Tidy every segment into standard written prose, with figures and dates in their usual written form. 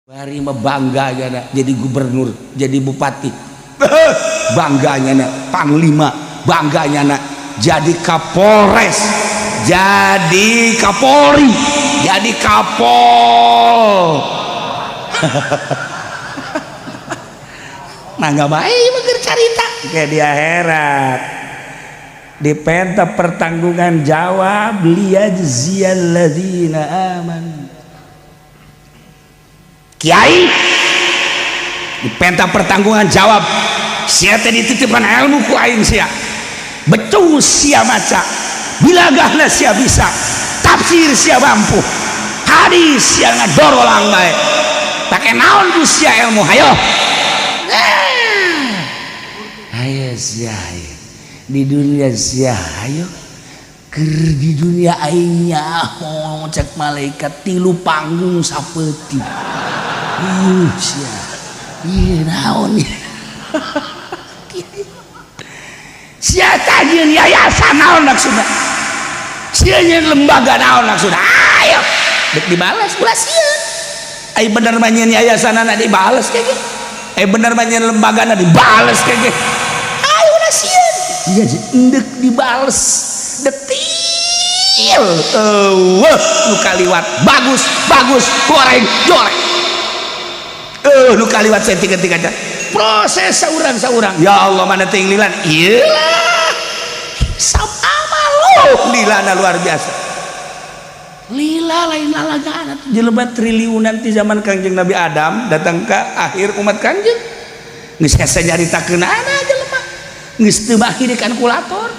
Bari mah bangga nya jadi gubernur, jadi bupati, bangganya na panglima, bangganya na jadi kapolres, jadi kapolri, jadi kapol. Nah, nggak baik mah carita kayak di akhirat dipenta pertanggungan jawab liyajziyalladzina amanu. Kiai dipenta pertanggungan jawab, sia teh dititipkan ilmu ku aing, sia becus, sia maca bilagahna, sia bisa tafsir, sia mampu hadis, sia ngadorolang bae, pake naon ku sia ilmu? Hayo, ayo sia, ayo di dunia sia, ayo ker di dunia aing nyaho. Cek malaikat tilu panggung sapeuting. Sia, iya, naon sia tajieun yayasan, naon maksudna? Sia nyieun lembaga, naon maksudna? Ayo dek dibalas, ulah sieun. Ai bener mah nyieun yayasanana dibales kayak gitu, ai bener mah nyieun lembagana dibales kayak gitu. Ayo, ulah sieun. Iya, endek dibales detil. Eueuh nu kaliwat bagus bagus, goreng goreng. Nu kaliwat saeutik aja proses saurang-saurang. Ya Allah, mana teuing lilan iyalah hisab amal. Oh, lilana luar biasa, lila lain lalagaan jelema triliunan ti zaman Kangjeng Nabi Adam datang ke akhir umat Kangjeng, geus hese nyaritakeunana jelema, geus teu baki di kalkulator,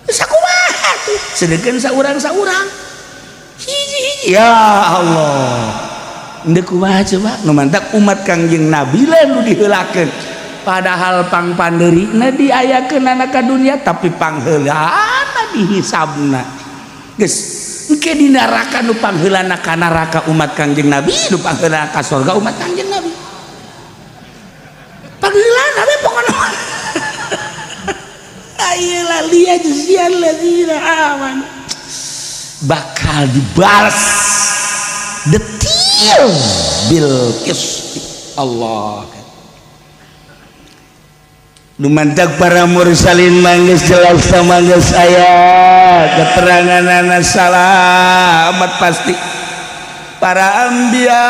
geus sakumaha tuh? Sedengkeun saurang-saurang hiji-hiji. Ya Allah, endek kumaha coba? Nu mantak umat Kangjeng Nabi lah nu diheulakeun, padahal pang pandeurina diayakeun ka dunia, tapi pangheulana dihisabna. Geus engke di neraka, nu pangheulana ka neraka umat Kangjeng Nabi, nu pangheulana ka sorga umat Kangjeng Nabi. Pangheulana we pokona. Ayeuna liyajziyalladzina amanu, bakal dibalas detil bil qist. Allah. Lumantak para mursalin manggis jelas sama geus aya keterangan salamat pasti. Para anbiya,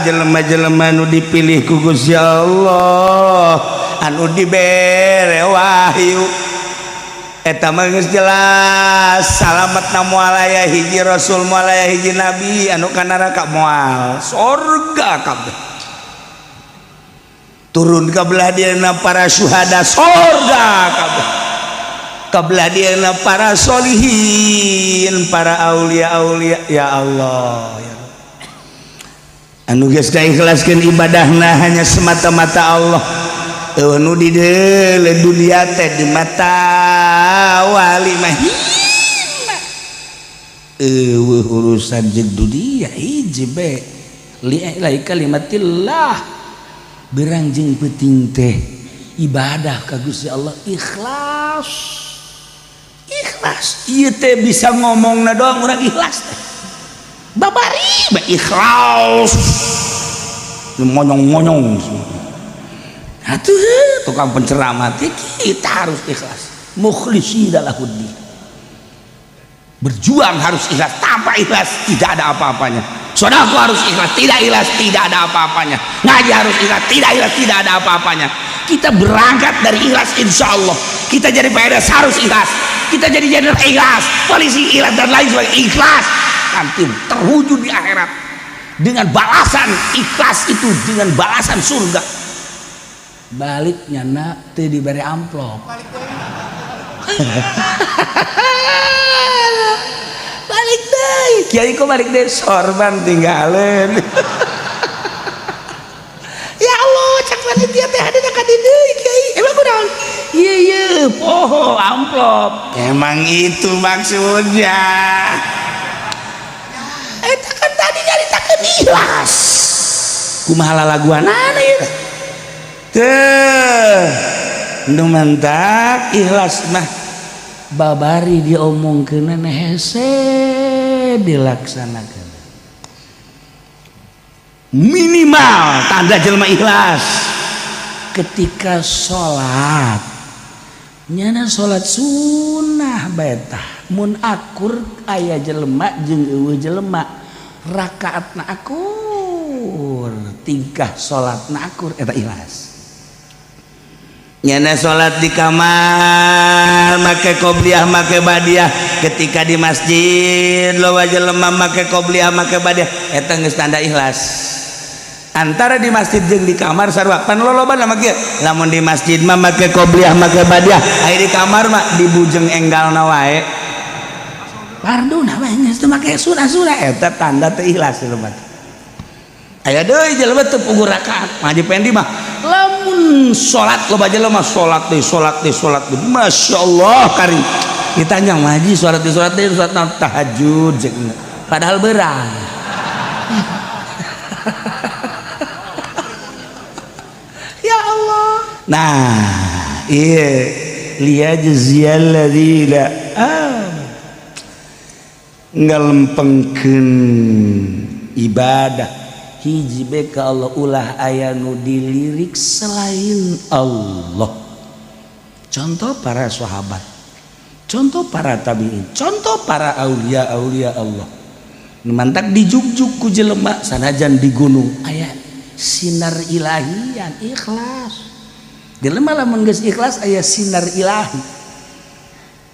jelema-jelema nu dipilih ku Gusti Allah, anu dibere wahyu, eta mah geus jelas salamet na. Moal aya hiji rasul, moal aya hiji nabi anu ka neraka, moal, sorga kabeh. Turun ka belah dieuna para syuhada, sorga kabeh. Ka belah dieuna para solihin, para aulia aulia. Ya Allah, ya Allah. Anu geus ikhlaskeun ibadahna hanya semata-mata Allah. Eueuh nu di dunia teh di mata wali mah hina, eueuh urusan jeung dunia. Hiji be, li kalimatillah. Berang jeung penting teh ibadah ka Gusti Allah ikhlas, ikhlas. Ieu teh bisa ngomongna doang urang ikhlas teh, babari bae ikhlas, monyong-monyong atuh tukang penceramah. Kita harus ikhlas, mukhlisina lahuddin. Berjuang harus ikhlas, tanpa ikhlas tidak ada apa-apanya. Sodakoh harus ikhlas, tidak ikhlas tidak ada apa-apanya. Ngaji harus ikhlas, tidak ikhlas tidak ada apa-apanya. Kita berangkat dari ikhlas, insya Allah. Kita jadi PNS harus ikhlas, kita jadi jenderal ikhlas, polisi ikhlas, dan lain sebagainya ikhlas. Nanti terwujud di akhirat dengan balasan ikhlas itu, dengan balasan surga. Baliknya nak teu diberi amplop, balik deh kiai. Kok balik deh? Sorban tinggalin. Ya Allah, cak panitia teh ada ka dieu, kiai emang kunaon? Iya iya, oh, amplop. Emang itu maksudnya? Eta kan tadi nyaritakeun ikhlas, kumaha lalaguanana ieu teh? Nu mantak ikhlas mah babari diomongkeun hese dilaksanakan. Minimal tanda jelma ikhlas ketika sholat, nyana sholat sunnah betah mun akur aya jelema jeung euweuh jelema, rakaatna akur, tingkah salatna akur, eta ikhlas. Nyana salat di kamar make qobliyah, make badiah, ketika di masjid loba jelema make qobliyah, make badiah, eta geus tanda ikhlas. Antara di masjid jeung di kamar sarua pan loloba mah kieu. Lamun di masjid mah make qobliyah, make badiah, aya di kamar mah dibujeng enggalna wae, farduna wae, geus teu make sunah-sunah, eta tanda teu ikhlas jelema. Aya deui jelema teu puguh rakaat. Haji Pendi mah lamun salat loba jelema, salat deui, salat deui, salat deui, Masya Allah. Kari ditanya, "Haji, salat deui, salat deui, salat naon?" "Tahajud," cek, padahal beurang. Ya Allah. Nah, iya, liyajziyal ladzina amanu, ngalempengkeun ibadah hiji be ka Allah, ulah aya nu dilirik selain Allah. Contoh para sahabat, contoh para tabiin, contoh para aulia aulia Allah. Mantak dijugjug ku jelema sanajan di gunung aya sinar ilahian, ikhlas. Jelema lamun geus ikhlas aya sinar ilahi,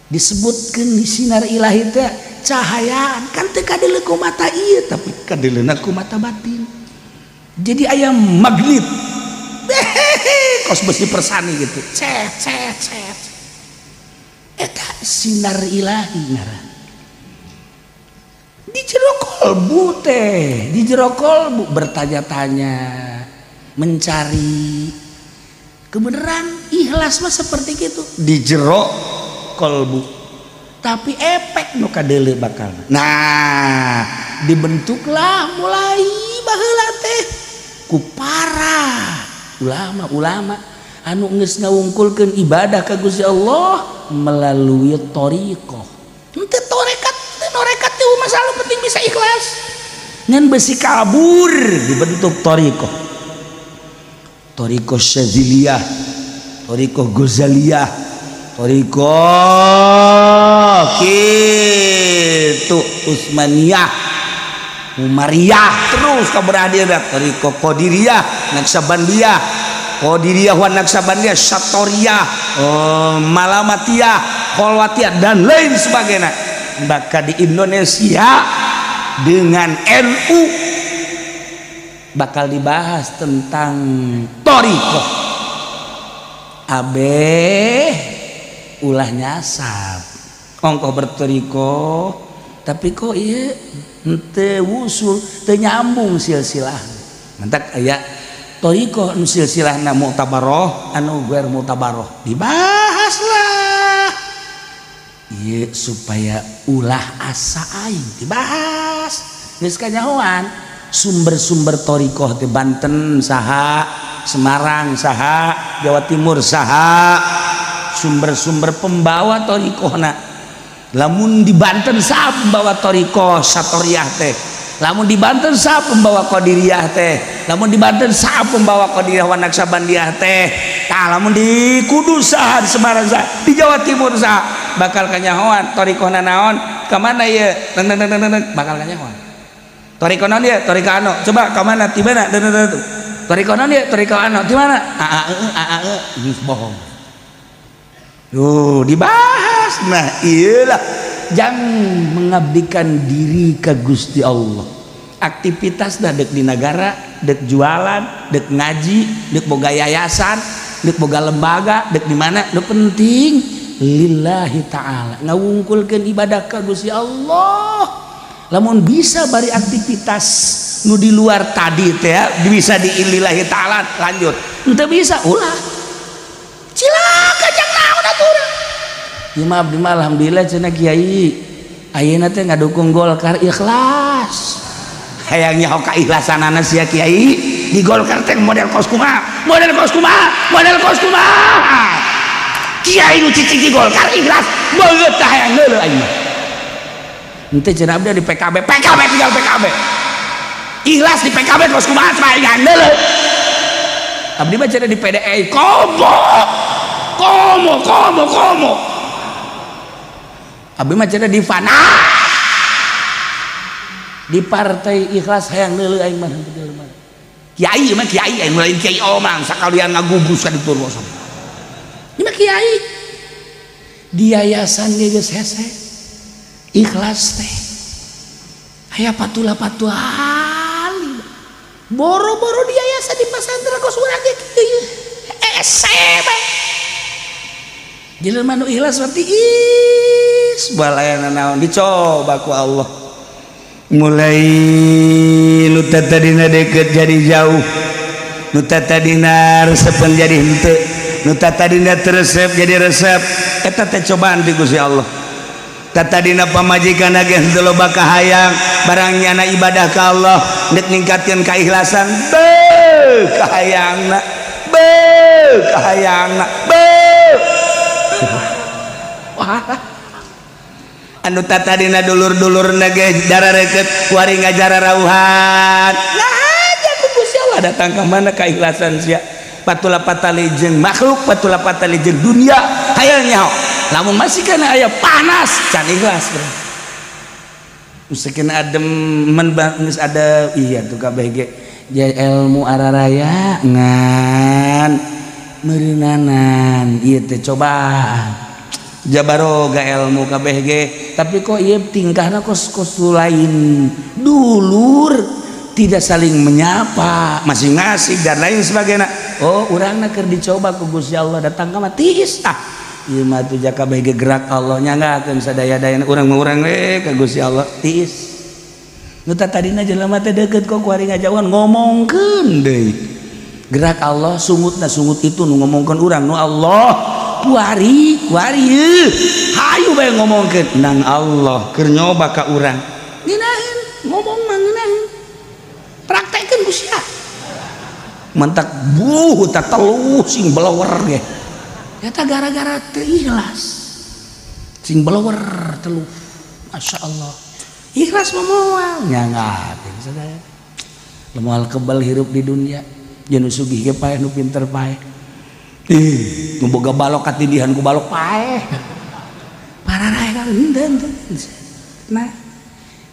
disebutkeun sinar ilahi teh cahayaan kan teu kadeuleu ku mata ieu, tapi kadeuleuna ku mata batin. Jadi aya magnet kos besi persani gitu, cet cet cet, eta sinar ilahi ngaran. Di jero kolbu teh, di jero kolbu bertanya-tanya, mencari kebenaran. Ikhlas mah seperti itu di jero kolbu, tapi efek nu kadeuleu bakal. Nah, dibentuklah mulai baheula teh ku para ulama-ulama anu geus ngawungkulkeun ibadah ka Gusti Allah melalui thariqah. Henteu tarekat, teu norekat, teu masalah, penting bisa ikhlas. Ngan besi kabur dibentuk thariqah. Thariqah Syadziliyah, thariqah Ghazaliyah, thariqah kitu Utsmaniyah, Umariyah, terus kaberhadir thariqah Qadiriyah, Naqsabandiyah, Qadiriyah wa Naqsabandiyah, Satoriyah, oh, Malamatiyah, Kholwatiyah, dan lain sebagainya. Bahkan di Indonesia dengan NU bakal dibahas tentang thariqah. Abeh ulah nyasab ongkoh berthariqah, tapi kok iya henteu wusul, teu nyambung silsilah. Mantak aya thariqah nu silsilahna muktabaroh, anu ghair muktabaroh, dibahas lah ieu supaya ulah asa aing. Dibahas geus kanyahoan sumber-sumber thariqah di Banten saha, Semarang saha, Jawa Timur saha, sumber-sumber pembawa thariqahna. Lamun di Banten saha pembawa thariqah Satoriyah teh, lamun di Banten saha pembawa Qadiriyah teh, lamun di Banten saha pembawa Qadiriyah wa Naqsabandiyah teh. Tah, lamun di Kudus saha, di Semarang saha, di Jawa Timur saha, bakal kanyahoan thariqahna naon, ka mana ieu, bakal kanyahoan thariqah naon ieu, thariqah anu, coba ka mana, di mana thariqah naon ieu, thariqah anu, di mana, a a e a a e, geus bohong. Tuh dibahas. Nah, iyalah jangan mengabdikan diri ke Gusti Allah. Aktivitas dah dek di negara, dek jualan, dek ngaji, dek boga yayasan, dek boga lembaga, dek di mana, nu penting lillahi ta'ala, ngawungkulkeun ibadah ka Gusti Allah. Lamun bisa bari aktivitas nu di luar tadi teh bisa di lillahi ta'ala, lanjut. Henteu bisa, ulah, cilaka. Jang naon atuh? Ieu mah abdi mah alhamdulillah cenah kiai, ayeuna teh ngadukung Golkar ikhlas. Hayang nyaho kaikhlasanana sia kiai di Golkar teh model kos kumaha, model kos kumaha, model kos kumaha? Kiai nu cicing di Golkar ikhlas beungeut tah, hayang heuleuh aing mah. Henteu cenah, abdi di PKB, PKB tinggal PKB. Ikhlas di PKB kos kumaha coba aing deuleu. Abdi mah cenah di PDI komo. Komo komo komo. Abdi mah cenah di fana. Di partai ikhlas hayang deuleu aing mah jelema. Kiai mah kiai aing lain kiai omang sakalian ngagugus ka ditu kosong. Ini mah kiai. Di yayasan ge geus hese. Ikhlas teh. Aya patula patuali. Boro-boro di yayasan, di pesantren kos urang ge kieu. Ese bae. Jelema nu ikhlas berarti is balayana naon dicoba ku Allah. Mulai nu tadina deket jadi jauh, nu tadina resepen jadi henteu, nu tadina teu resep jadi resep. Eta teh cobaan ti Gusti Allah. Tadina pamajikan ge henteu loba kahayang, barang nyana ibadah ka Allah nek ningkatkeun keikhlasan, beuh kahayangna, beuh kahayangna, beuh. Wah, anu tadina dulur-dulur ge darareket, kuari ngajar rauhan. Nah aja ku Gusti Allah datang ke mana keikhlasan sia. Patula patali jeung makhluk, patula patali jeung dunia, hayang nyaho. Lamun masih kana aya panas can ikhlas, bro. Mungkin adem men geus ada iya tuh kabeh ge ilmu araraya ngan meureunnanan ieu teh cobaan. Jabaroga ilmu kabeh ge, tapi kok ieu tingkahna kos kos lain, dulur tidak saling menyapa, masing-masing dan lain sebagainya. Oh, urangna keur dicoba ku Gusti Allah datang ka mah tiis. Ah, ieu mah tuh jaka kabeh ge gerak Allah nyanggakeun sadaya-dayana urang mah, urang we ka Gusti Allah tiis. Nu tadina jelema teh deukeut kok kuari ngajauhan, ngomongkeun deui gerak Allah, sungutna sungut itu nu ngomongkeun urang nu Allah. Kuari kuari hayu bae ngomongkeun nang Allah keur nyoba ka urang. Ngeunaheun ngomong mah, ngeunaheun praktekeun ku sia. Mantak buh tak teluh sing blower ge eta gara-gara teu ikhlas sing blower teluh. Masya Allah, ikhlas mah moal nyangakeun sadaya, moal kebal hirup di dunia. Jeung nu sugih ge paeh, nu pinter paeh. Ih, nu boga balok katindihan ku balok paeh. Pararae kan henteu. Nah,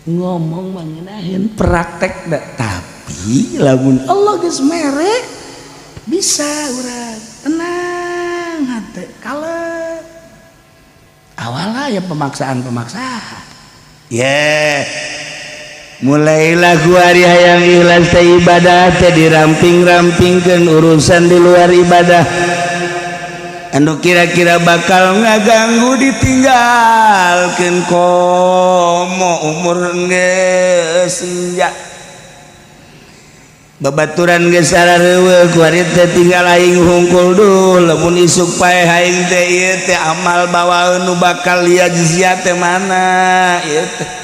ngomong mah ngeunaheun, praktek da. Tapi lamun Allah geus mere bisa urang tenang hate kalem. Awalnya ya pemaksaan-pemaksaan. Yeah. Mulailah kuari hayang ikhlas teh, ibadah teh diramping-rampingkeun urusan di luar ibadah anu kira-kira bakal ngaganggu ditinggalkeun, komo umur geus senja, babaturan geus sarareuweuh, kuari teh tinggal aing hungkul. Duh, lamun isuk paeh aing teh, ieu teh amal bawaeun nu bakal yajzia teh mana ieu teh?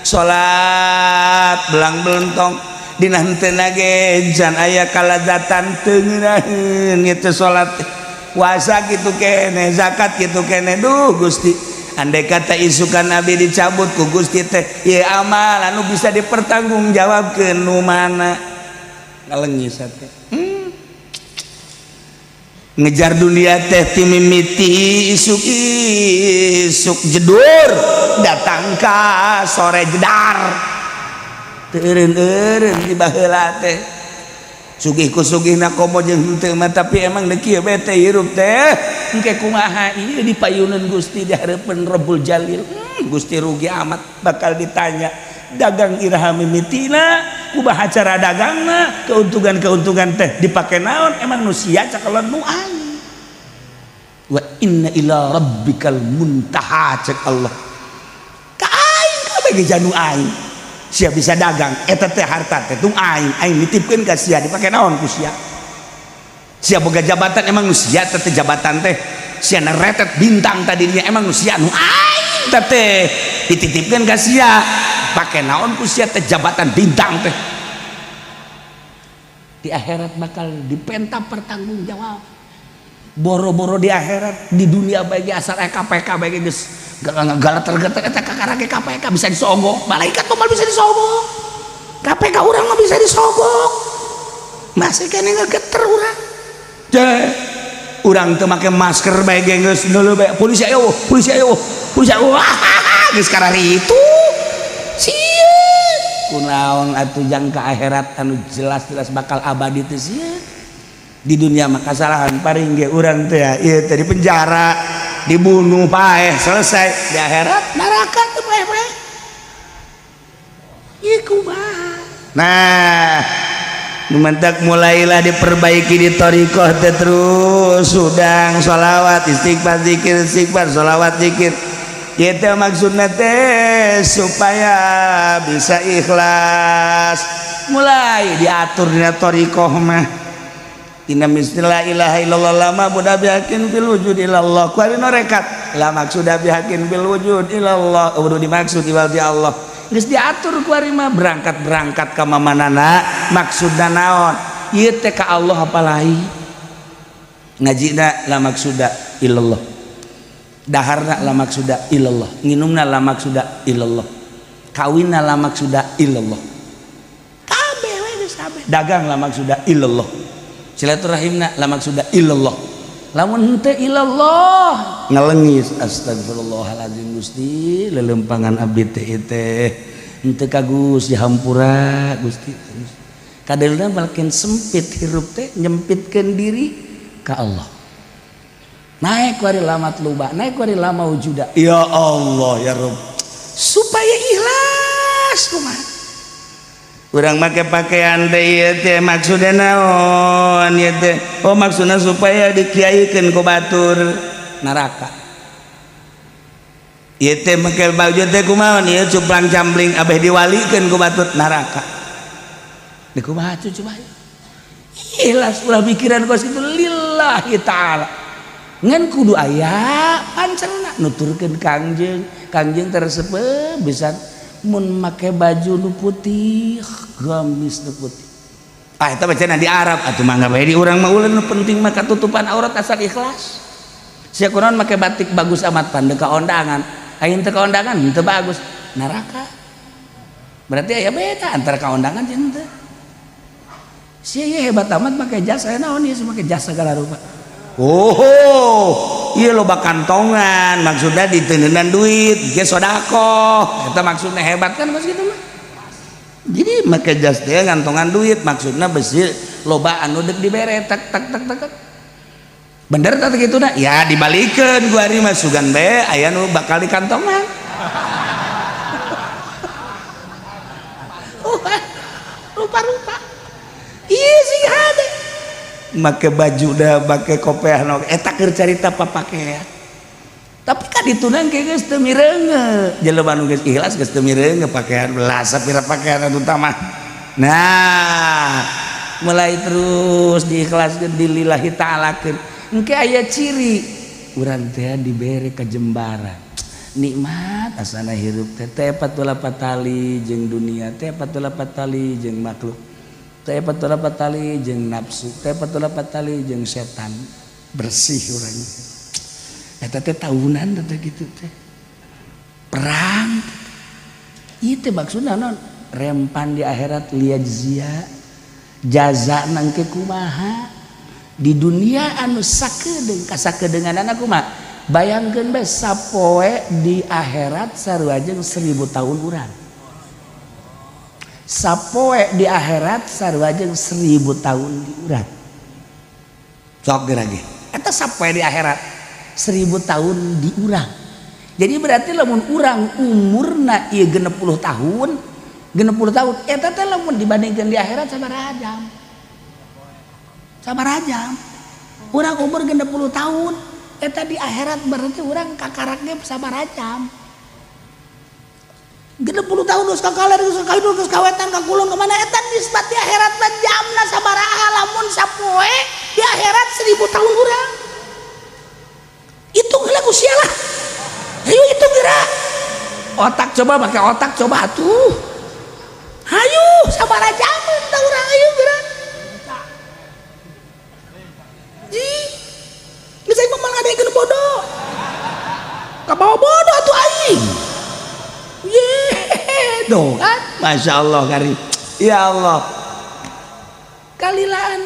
Salat belang belentong dina henteu ge can aya kalazatan, teu ngeunaheun ieu teh salat, puasa kitu kene, zakat kitu kene. Duh Gusti, andai kata isukan Nabi dicabut ku Gusti teh ieu amal anu bisa dipertanggungjawabkeun nu mana? Ngalengis teh. Ngejar dunia teh ti mimiti isuk isuk jedur datang ka sore jedar, teu eureun-eureun. Di baheula teh sugih ku sugihna komo jeung henteu mah, tapi emang deuk kieu bae teh hirup teh. Engke kumaha ieu di payuneun Gusti, di hareupeun Rabbul Jalil? Gusti rugi amat bakal ditanya dagang iraha mimitina, kumaha cara dagangna, keuntungan-keuntungan teh dipake naon, emang nu sia cakelan nu aing. Wa inna ila rabbikal muntaha cek Allah ka aing kabeh ge janu aing. Sia bisa dagang eta teh, harta teh tung aing, aing nitipkeun ka sia, dipake naon ku sia? Sia boga jabatan, emang nu sia teh jabatan teh? Sia retet bintang tadinya, emang nu sia? Nu aing teh dititipkeun ka sia, pake naon ku sia teh jabatan bintang teh? Di akhirat bakal dipenta pertanggungjawab. Boro-boro di akhirat, di dunia bagi asal KPK bagi geus galater-gater eta kakara ge KPK bisa disogok, malaikat mah bisa disogok. KPK urang mah bisa disogok, masih kene ngegeter urang. Urang teu make masker bae geus dulu bae, polisi ayo, polisi ayo, polisi ayo, wah geus kararitu sieun. Kunaon atuh jangka akhirat anu jelas-jelas bakal abadi teh sieun? Di dunia mah kasalahan paring ge urang teh ieu teh di penjara, dibunuh, paeh, selesai. Di akhirat neraka teh paeh-paeh. Ieu kumaha? Nah, mentak mulailah diperbaiki di thoriqoh teh, terus sudang sholawat, istighfar, zikir, istighfar, sholawat, zikir. Itu maksudnya teh supaya bisa ikhlas. Mulai diatur dina thoriqoh mah. Inna la ilaha illallah la ma'budu bihaqqin fil wujud illallah. Ku norekat la maksuda bihaqqin fil wujud illallah. Udah dimaksud iwal di Allah. Geus diatur ku ari mah, berangkat-berangkat ka mamanana maksudna naon? Ieu teh ka Allah apa lain? Ngajina la maksuda illallah. Daharna la maksuda illallah. Nginumna la maksuda illallah. Kawinna la maksuda illallah. Kabeh we geus kabeh. Dagang la maksuda illallah. Silaturahimna la maksuda illallah. Lamun henteu illallah ngalengis, astagfirullahalazim, Gusti, lelempangan abdi teh teh henteu ka Gusti, hampura Gusti. Kadelna makin sempit hirup teh, nyempitkeun diri ka Allah. Naik wari lama tluba, naik wari lama wujuda. Ya Allah ya Rabb, supaya ikhlas kumaha? Urang make pakaian teh ieu teh maksudna naon ieu teh? Oh, maksudna supaya dikiaikeun ku batur, neraka. Ieu teh make baju teh kumaha ieu, cuplang cambling abeh diwalikeun ku batur, neraka. Di kumaha tuh coba? Ikhlas, ulah mikiran kos itu, lillahi ta'ala. Ngan kudu aya pancerna nuturkeun Kangjeng. Kangjeng teresep bisa mun make baju nu putih, gamis nu putih. Ah, eta bacana di Arab atuh, mangga bae di urang mah. Ulah, nu penting mah katutupan aurat, asal ikhlas. Sia kunaon make batik bagus amat pan ka ondangan, aing teu ka ondangan teu bagus, neraka. Berarti aya beda antara ka ondangan jeung teu. Sia ieu hebat amat make jas, aya naon ieu make jas segala rupa? Oh, iya, loba kantongan, maksudnya diteneunan duit ge sodakoh, eta maksudnya hebat kan kos gitu mah. Jadi make jas teh ngantongan duit, maksudnya besi loba anu dek dibere, tak tak tak tak tak. Bener tak gitu dah? Ya dibalikeun gua ari mah, sugan bae aya nu bakal di kantongan. Rupa-rupa. Iya sih hade. Make baju dah, make kopiah no eta keur carita papakean. Tapi kan ditunang ke geus teu mireunge. Jelema nu geus ikhlas geus teu mireunge pakaian, belas sapira pakaian anu utama. Nah, mulai terus diikhlaskeun, dilillahi ta'alakeun. Engke aya ciri urang teh dibere kajembaran. Nikmat asana hirup teh teh patula patali jeung dunia, teh patula patali jeung makhluk, teh patula patali jeung nafsu, teh patula patali jeung setan. Bersih urang eta teh tahunan teh gitu teh perang ieu teh. Maksudna naon? Rempan di akhirat, liyajzia, jaza nangke kumaha di dunia anu sakedeung kasakedeunganana kumaha. Bayangkeun bae sapoe di akhirat sarua jeung 1000 tahun urang. Sapoe di akhirat sarua jeung 1000 tahun di urang. Sok geura ge eta sapoe di akhirat 1000 tahun di urang. Jadi berarti lamun urang umurna ieu 60 tahun, 60 tahun eta teh lamun dibandingkeun di akhirat sabaraha jam? Sabaraha jam? Urang umur 60 tahun eta di akhirat berarti urang kakarak ge sabaraha jam? 60 tahun geus ka kaler, geus ka kidul, geus ka wetan, ka kulon, ka mana, eta nisbat di akhirat mah jamna sabaraha lamun sapoe di akhirat 1000 tahun urang? Hitung heula ku sia lah. Ayo hitung geura. Otak coba, pakai otak coba atuh. Hayu, sabaraha jaman tah urang, ayo geura. Ji. Geus aing mah ngadekeun bodoh. Kabawa bodoh atuh aing. Ye, tuh kan, masya Allah kari. Ya Allah, kalilaan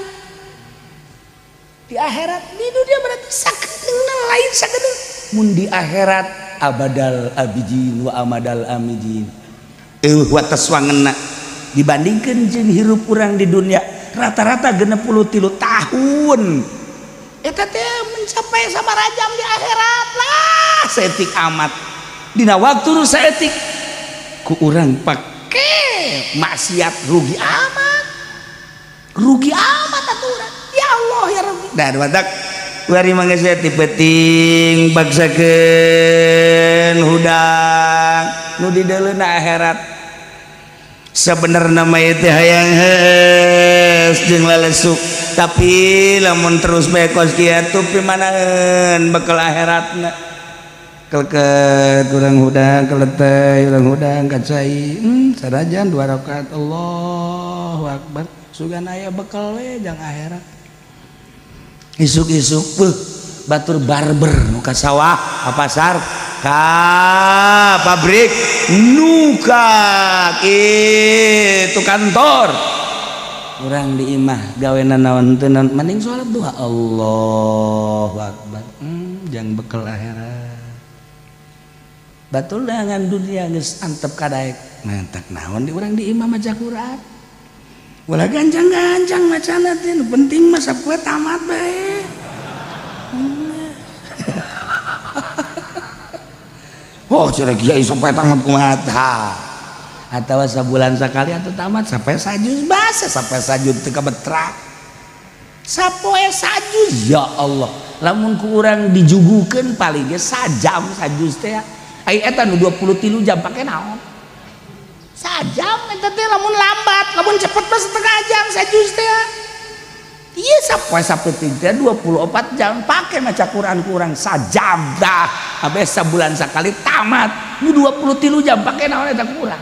di akhirat, di dunia berarti sakedeungna lain sakedeung. Mun di akhirat abadal abidin wa amadal amidin, eueuh wates wangenna dibandingkeun jeung hirup urang di dunia rata-rata 63 tahun eta teh mencapai sabaraha jam di akhirat lah, saeutik amat. Dina waktu nu saeutik ku urang pake maksiat, rugi amat, rugi amat atuh urang. Ya Allah, ya Rabbi. Dan matak bari mangga ti peuting baksakeun hudang nu dideuleuna akhirat. Sebenarnya mah teh hayang heus jeung lalesu, tapi lamun terus bae kos kieu pimanaeun bekal akhiratna? Keleket urang hudang, keletey urang hudang kacai, sarajan dua rakaat, Allahu akbar, sugan aya bekal we jang akhirat. Isuk-isuk beuh batur barber nu ka sawah, ka pasar, ka pabrik, nu ka itu kantor. Urang di imah gawena naon? Teu naon, mending salat duha, Allahu akbar, jang bekal akhirat. Batul dengan dunia geus antep kadaek, mantak naon di urang di imah maca Quran, ulah gancang-gancang macana teh, nu penting mah sapoe tamat bae. Oh, cenah kiai sampai tamat kumaha tah? Atawa sabulan sakali atau tamat sampai sajuz, basa sampai sajuz teu kabetrak. Sapoe sajuz, ya Allah, lamun ku urang dijugukeun paling ge sajam sajuz teh. Ai eta nu 23 jam pake naon? Sajam eta teh lamun lambat, lamun cepet mah setengah jam sajuz teh. Iya, sapoe sapeuting teh 24 jam pake maca Quran kurang sajam dah. Habis sabulan sakali tamat. Nu 23 jam pake naon eta kurang?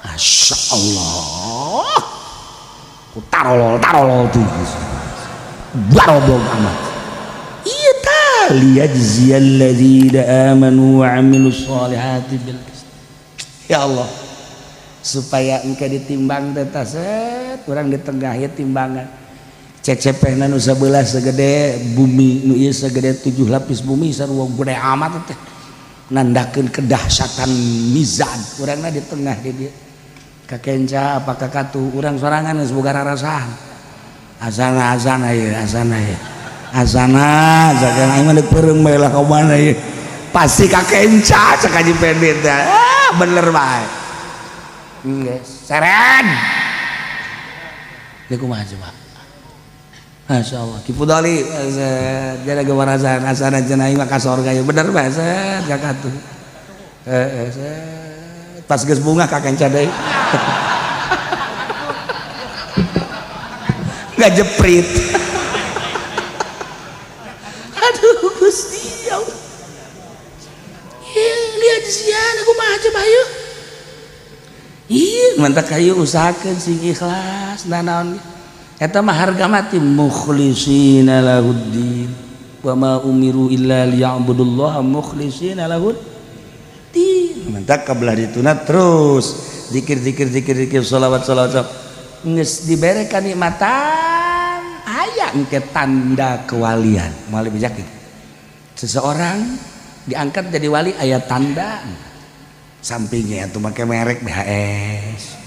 Masya Allah, ku tarolol tarolol tuh baroblok amat. Iya ta, liyajziyal ladzina amanu wa amilus solihati bil qist. Ya Allah, supaya engke ditimbang teh set urang di tengah ya timbangan CCP nu sabelah segede bumi, nu ieu segede 7 lapis bumi, sarua gede amat teh, nandakeun kedahsyatan mizan. Urangna di tengah di dieu kakenca apa kakatu, urang sorangan geus boga rarasaan. Asana asana ieu, asana ieu, asana sakan aing mah peureum bae lah ka mana ieu, pasti kakenca cek Haji Pendit. Ah, bener bae geus seren. Ieu kumaha coba? Masya Allah, Ki Fudali jadi gewarasan asana cenah aing mah ka sorga ieu, bener bae set kakatu. Heeh, pas geus bunga kakenca deui. Ngajeprit. Aduh Gusti ya Allah. Lihat sian aku mah coba yuk. Ih, mantak kayu usahakeun sing ikhlas nanaon. Eta mah harga mati, mukhlisina lahuddin wa ma umiru illa liya'budullaha mukhlishina lahuddin. Mantak kabelah dituna terus zikir zikir zikir zikir, sholawat sholawat, geus dibere kanikmatan, aya engke tanda kewalian. Moal dibejakeun seseorang diangkat jadi wali aya tanda sampingnya tuh make merek BHS,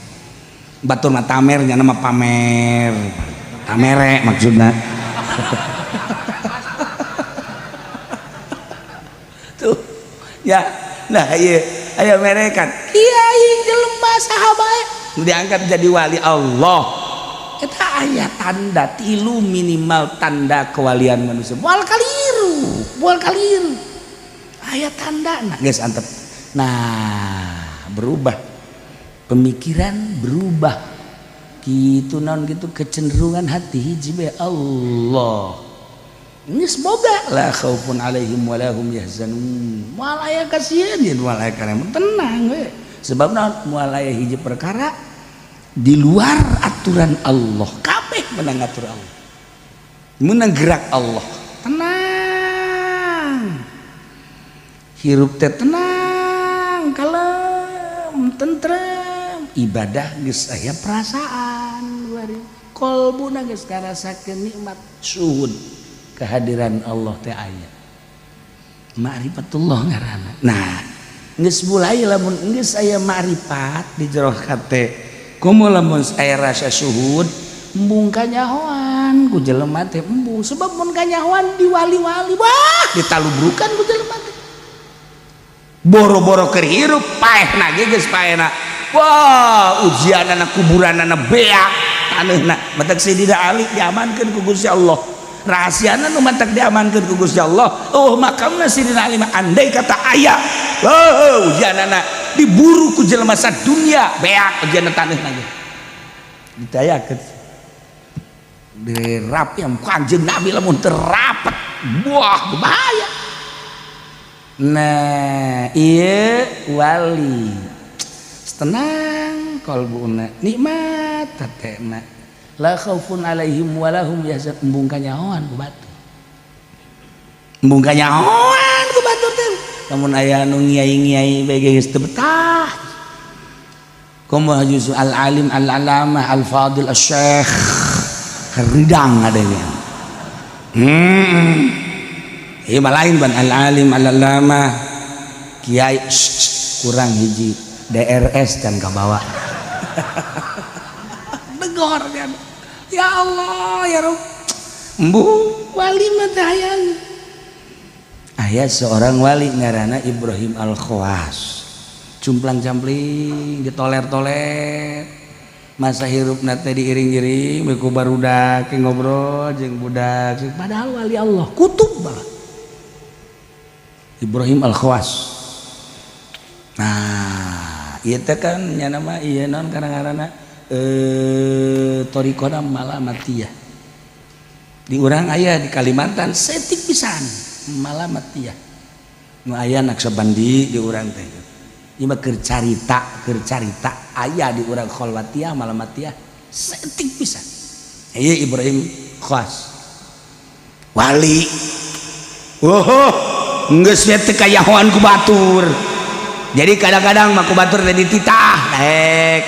batur mah tamer nya, nama pamer tamere maksudna. Tuh ya, nah iya aya merekan kiai jelema saha bae diangkat jadi wali Allah eta aya tanda tilu minimal, tanda kewalian manusia. Moal kaliru, moal kaliru, aya tanda. Nah geus antep, nah berubah pemikiran, berubah gitu naon gitu, kecenderungan hati hiji bae, Allah. Ini semoga la khaufun alaihim wa lahum yahzanun, moal aya kasieun yen, moal aya karena tenang we. Sebab naon? Moal aya hiji perkara di luar aturan Allah, kabeh menang atur Allah, menang gerak Allah. Tenang hirup teh, tenang, kalem, tentrem. Ibadah geus aya perasaan, kolbuna geus ngarasakeun nikmat syuhud, kehadiran Allah teh aya, ma'rifatullah ngaranna. Nah, geus mulai lamun geus aya ma'rifat di jero hate, komo lamun aya rasa syuhud, embung kanyahoan ku jelema teh, embung. Sebab mun kanyahoan di wali-wali, wah, ditalubrukan ku jelema teh. Boro-boro keur hirup, paehna ge geus paehna. Wah, ujianana, kuburanana beak taneuhna. Matak Sayyidina Ali diamankeun ku Gusti Allah, rahasiana nu matak diamankeun ku Gusti Allah. Oh, makamna Sayyidina Ali mah andai kata aya, oh, ujianana diburu ku jelema dunia, beak ujianna, taneuhna ge ditayakeun dirap yang Kanjeng Nabi. Lamun terapet, buah bahaya. Nah, iya, wali tenang kolbuna, nikmat hatena, la khaufun alaihim walahum yahzanun. Embung kanyahoan ku batur, embung kanyahoan ku batur teh. Lamun aya nu ngiai-ngiai bae geus teu betah. Komo justru al alim, al alamah, al fadil, al syekh, ridang adanya. Ieu mah lain ban al alim, al alamah, kiai kurang hiji DRS dan kabawa degor kan. Ya Allah, ya Rob. Embu wali mah teh hayang. Aya seorang wali ngaranna Ibrahim Al-Khawas, cumplang campling, ditoler-toler, masa hirup teh diiring-iring ku barudak, ngobrol jeung budak, padahal wali Allah, kutub malah, Ibrahim Al-Khawas. Nah, ieu teh kan nya nama ieu naon karang-karana thoriqona Malamatiyah. Di urang aya di Kalimantan setik pisan Malamatiyah, nu aya Naksabandi di urang teh. Ieu mah keur carita, keur carita, aya di urang Khalwatiyah, Malamatiyah setik pisan. Ieu Ibrahim Khawas wali. Oh, geus teu kayahoan ku batur. Jadi kadang-kadang mah ku batur teh dititah daek,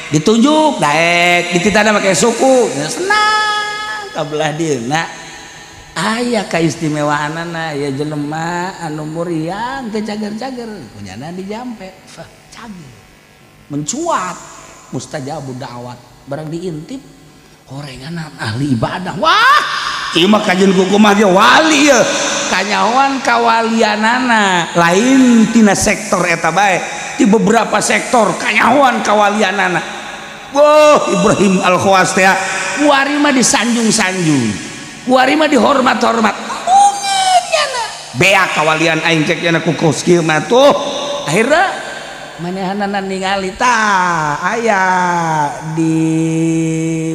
ditunjuk daek, dititahna make suku senang kabelah dieuna. Aya kaistimewaanana ya, jelema anu muriang teu cager-cager, kunyana dijampe cager, mencuat, mustajabud da'wat. Barang diintip horengan ahli ibadah, wah, ieu mah kajeun kukumaha ge wali ye. Kanyahoan kawalianana lain tina sektor eta bae, di beberapa sektor kanyahoan kawalianana. Wah, Ibrahim Al-Khawas teh kuari mah disanjung-sanjung, kuari mah dihormat-hormat. Beak kawalian aing, cek nya ku kos kieu mah tuh. Akhirnya manehanana ningali tah aya di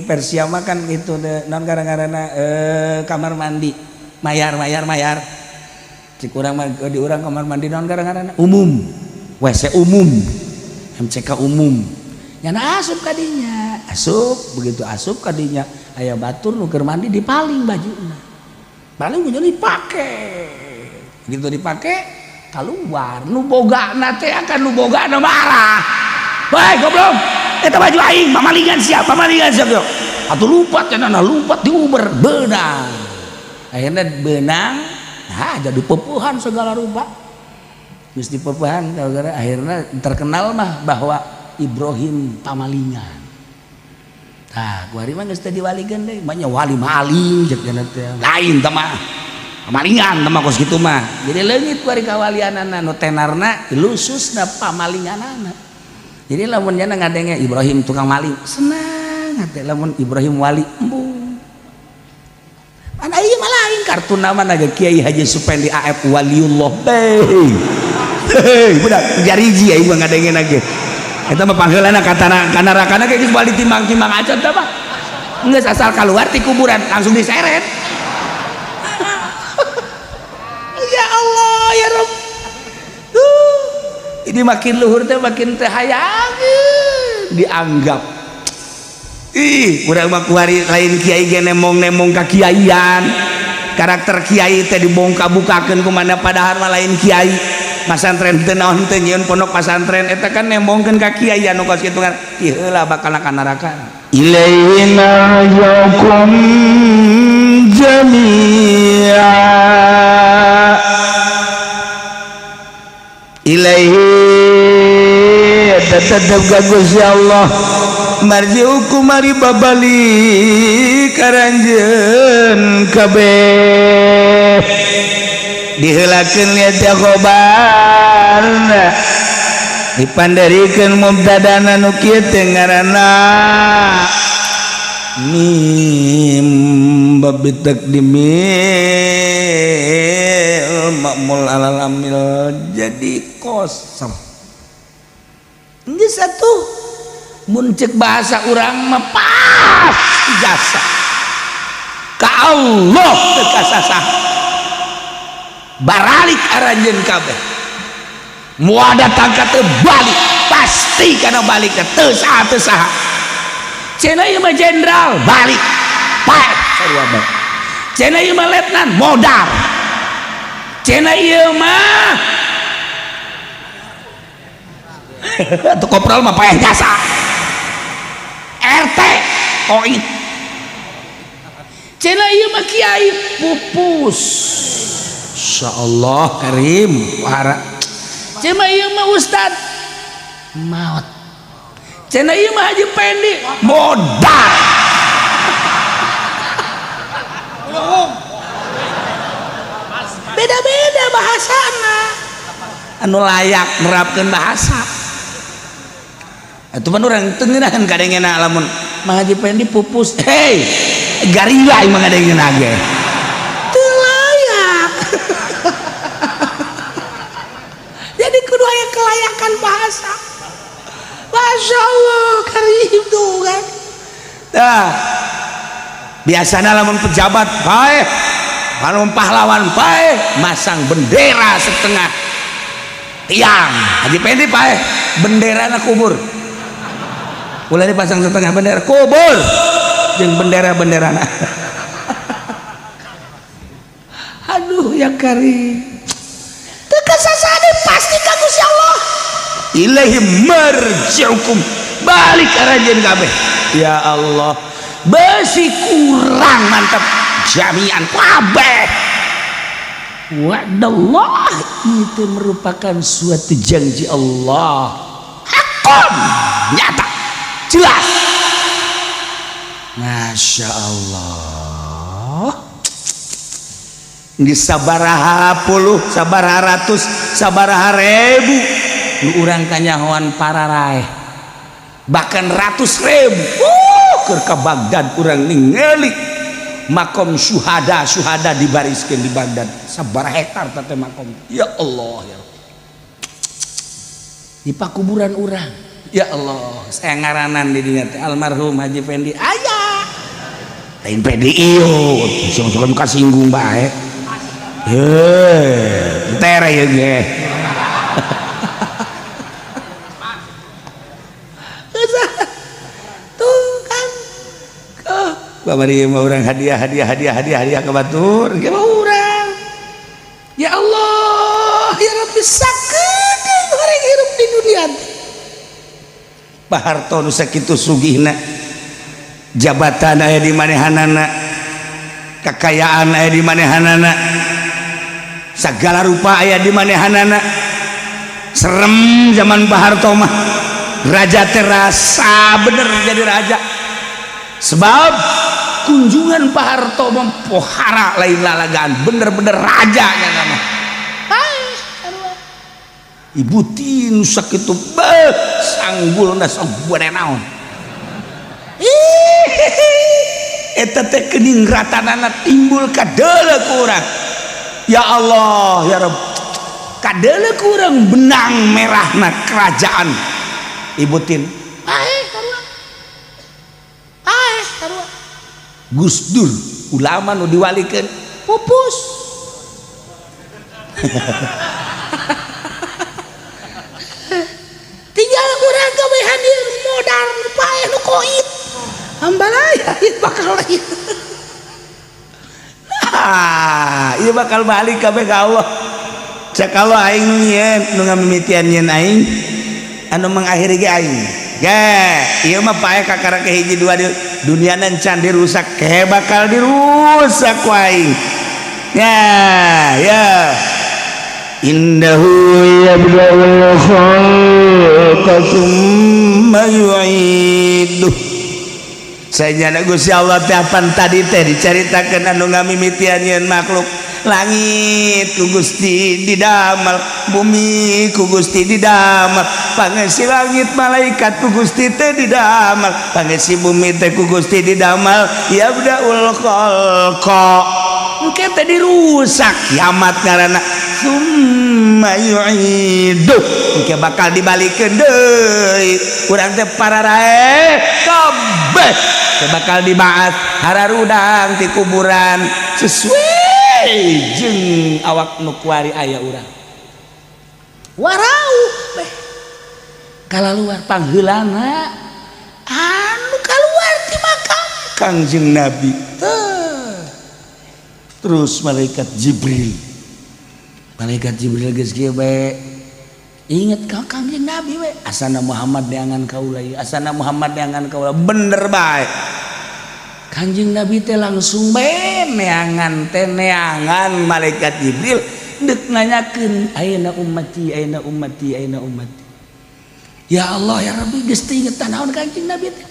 Persia mah kan itu non gara-garana kamar mandi mayar, mayar, mayar. Cik urang mah di urang kamar mandi non gara-garana umum, WC umum, MCK umum. Nyana asup kadinya, asup. Begitu asup kadinya, aya batur nu keur mandi, dipaling bajuna, paling baju dipake. Begitu dipake keluar, nu bogana teh akan nu bogana marah, "Baik, goblok, eta baju aing, pamalingan sia, pamalingan sia." Atuh lupat cenah, lupat diuber, beunang. Akhirnya benang, nah, jadi pepuhan segala rupa. Geus dipepuhan, gara akhirnya terkenal mah bahwa Ibrahim pamalingan. Tah, kuari mah geus teu diwalikeun deui, mah wali maling cek cenah teh. Lain teh mah pamalingan teh mah, kos kitu mah. Jadi leungit kuari kawalianana, nu tenarna lususna pamalinganana. Jadi lamun nya ngadenge Ibrahim tukang maling, senang hati. Lamun Ibrahim wali, embung. Mana ieu mah lain kartu nama naga Kiai Haji Supendi AF waliullah. Hei. Hei, budak jariji aing mah ngadenge lagi. Eta mah pangheulana katana kana rakana ge geus bali timbang-timbang acan teh mah. Geus asal keluar ti kuburan langsung diseret. Ya Allah, ya Rob. Ini makin luhur teh makin teh hayangeun dianggap. Ih, urang mah kuari lain kiai ge nemong-nemong ka kiaian. Karakter kiai teh dibongka bukakeun kumana, padahal mah lain kiai. Masantren teu naon teu nyieun pondok pasantren eta kan nembongkeun ka kiai anu kos kitu kan ieu heula bakal ka neraka. Ilaihi marji'ukum jami'a. Ilaihi tetep ka Gusti Allah marji'ukum mari babalik karanjeun kabeh diheulakeun liat ya khobarna dipanderikeun mubtadana nu kieu teh ngaranna mim bab takdimil ma'mul alal amil jadi kosong. Geus atuh mun cek bahasa urang mah pas ijazah ka Allah teu kasasah baralik aranjeun kabeh moal datang ka teu balik pasti kana balik teu saha teu saha. Cenah ieu mah jenderal balik pae sarua bae. Cenah ieu mah letnan modar. Cenah ieu mah atuh kopral mah paeh jasa. RT koin. Cenah ieu mah kiai pupus. Insyaallah karim para. Cenah ieu mah ustad maot. Cenah ieu mah Haji Pendi modar. Beda-beda bahasana. Anu layak nerapkeun bahasa. Atuh pan urang teu ngeunaheun kadengena lamun Mang Haji Pendi pupus. Hei, garila imah ngadengena ge. Teu layak. Jadi kudu aya kelayakan bahasa. Masya Allah karim tuh kan. Dah. Biasana lamun pejabat paeh, lamun pahlawan paeh, masang bendera setengah tiang. Haji Pendi paeh, benderana kubur. Ulah dipasang setengah bendera kubur jeung bendera-benderana. Aduh ya karim. Teu kasasade pasti ka Gusti Allah. Ilaihi marji'ukum balik aranjeun kabeh. Ya Allah, besi kurang mantap jami'an kabeh. Wa'dallah itu merupakan suatu janji Allah. Hakon nyata jelas. Masya Allah. Di sabaraha puluh, sabaraha ratus, sabaraha ribu nu urang kanyahoan pararaeh bahkan ratus ribu. Keur ka Baghdad urang ningali makom syuhada syuhada dibariskeun di Baghdad sabaraha hektar teh makom. Ya Allah ya Allah. Di pakuburan urang ya Allah, saya ngaranan di dinya teh almarhum Haji Pendi aya lain PDI yo sing kasinggung bae. Heh, tere ieu ge. Tuh kan. Oh, babari mah urang hadiah hadiah hadiah hadiah hadiah ka batur, ge mah urang. Ya Allah, ya Rabbi sakedeung horeng hirup di dunia. Pak Harto nu sakitu sugihna, jabatan aya di manehanana, kekayaan aya di manehanana, segala rupa aya di manehanana. Serem zaman Pak Harto mah, raja terasa bener jadi raja. Sebab kunjungan Pak Harto mempohara lain lalagaan, bener-bener raja nya mah. Ibu Tin sakitu beuh sanggulna sok buana naon. Eta teh keningratanana timbul kadeuleu ku urang. Ya Allah ya Rabb, kadeuleu ku urang benang merahna kerajaan Ibu Tin. Paeh sarua. Paeh sarua. Gus Dur ulama nu diwalikeun pupus. Tinggal urang kabehan ieu modal nu paeh nu koit. Ambalaya ieu bakal ieu. Ah, ieu bakal balik kabeh ka Allah. Cek Allah, aing nu nyieun, nu ngamimitian nyieun aing, anu mengakhiri ge aing. Ge ieu mah paeh kakara ke hiji dua di dunia can dirusak, ke bakal dirusak ku aing ya ya. إنه يبدأ الخلق ثم يعيده. Saya Gusti Allah teh apan tadi teh dicaritakeun anu ngamimitian nyieun makhluk. Langit ku Gusti didamel, bumi ku Gusti didamel, pangesi langit malaikat ku Gusti teh didamel, pangesi bumi teh ku Gusti didamel. يبدأ الخلق, engke teh dirusak, kiamat ngaranna. ثم يعيده, engke bakal dibalikeun deui urang teh pararae kabeh teh, bakal dibaat hararudang ti kuburan sesuai jeung awak nu kuari aya urang warau beh kalaluar. Pangheulana anu kaluar ti makam Kangjeng Nabi. Teh. Terus malaikat Jibril, malaikat Jibril geus kieu bae, inget ka Kangjeng Nabi we, asana Muhammad neangan kaula ieu, asana Muhammad neangan kaula. Bener bae, Kanjeng Nabi teh langsung bae neangan teh, neangan malaikat Jibril dek nanyakeun, "أين أمتي؟ أين أمتي؟ أين أمتي?" Ya Allah, ya Rabbi, geus teu inget naon Kanjeng Nabi teh.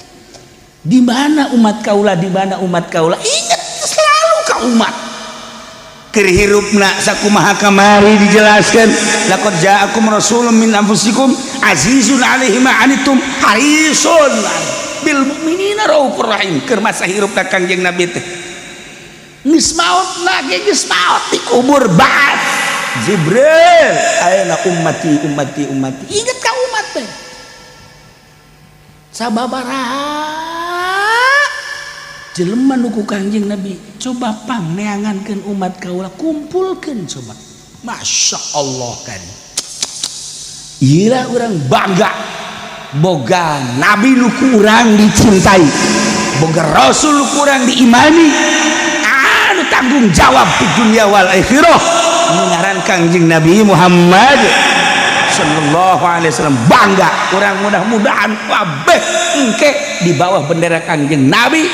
Di mana umat kaula? Di mana umat kaula? Inget selalu ka umat. Keur hirupna sakumaha kamari dijelaskan, لقد جاءكم رسول من أنفسكم عزيز عليه ما عنتم حريص بالمؤمنين رءوف رحيم. Keur masa hirupna Kangjeng Nabi teh. Geus maot lagi, geus maot dikubur, baat Jibril, "أين أمتي؟ أمتي؟ أمتي?" Inget ka umat teh sababaraha jelema nu ku Kangjeng Nabi coba pang neangankeun umat kaula, kumpulkeun coba. Masya Allah kan, iyalah urang bangga boga nabi nu ku urang dicintai, boga rasul nu ku urang diimani, anu tanggung jawab di dunia والآخرة, nu ngaran Kangjeng Nabi Muhammad sallallahu alaihi wasallam. Bangga urang, mudah-mudahan kabeh engke di bawah bendera Kangjeng Nabi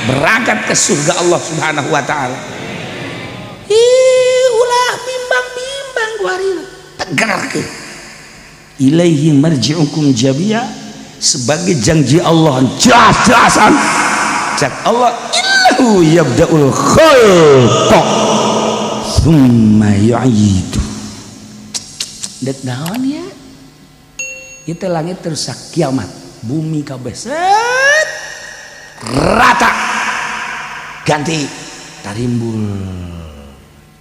berangkat ke surga Allah Subhanahu wa taala. Ih, ulah bimbang-bimbang kuari, tegar ke. إليه مرجعكم جميعا sebagai janji Allah jelas-jelasan. Cek Allah, إنه يبدأ الخلق ثم يعيده. Dek naon ya? Itu langit terusak, kiamat, bumi kabeh set rata, ganti tarimbul,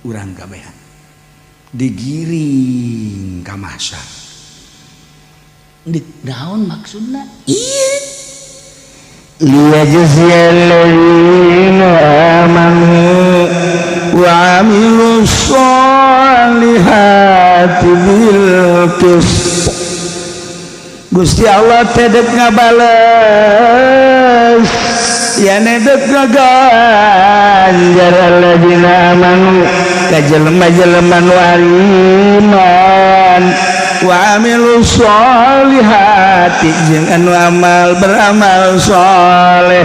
urang kabehan digiring ka mahsyar. Dek naon maksudna? Iya. ليجزي الذين آمنوا وعملوا الصالحات بالقسط. Gusti Allah teh dek ngabales ya, dek ngaganjar الذين آمنوا ka jelema-jelema nu iman, وعملوا الصالحات jeung anu amal beramal soleh,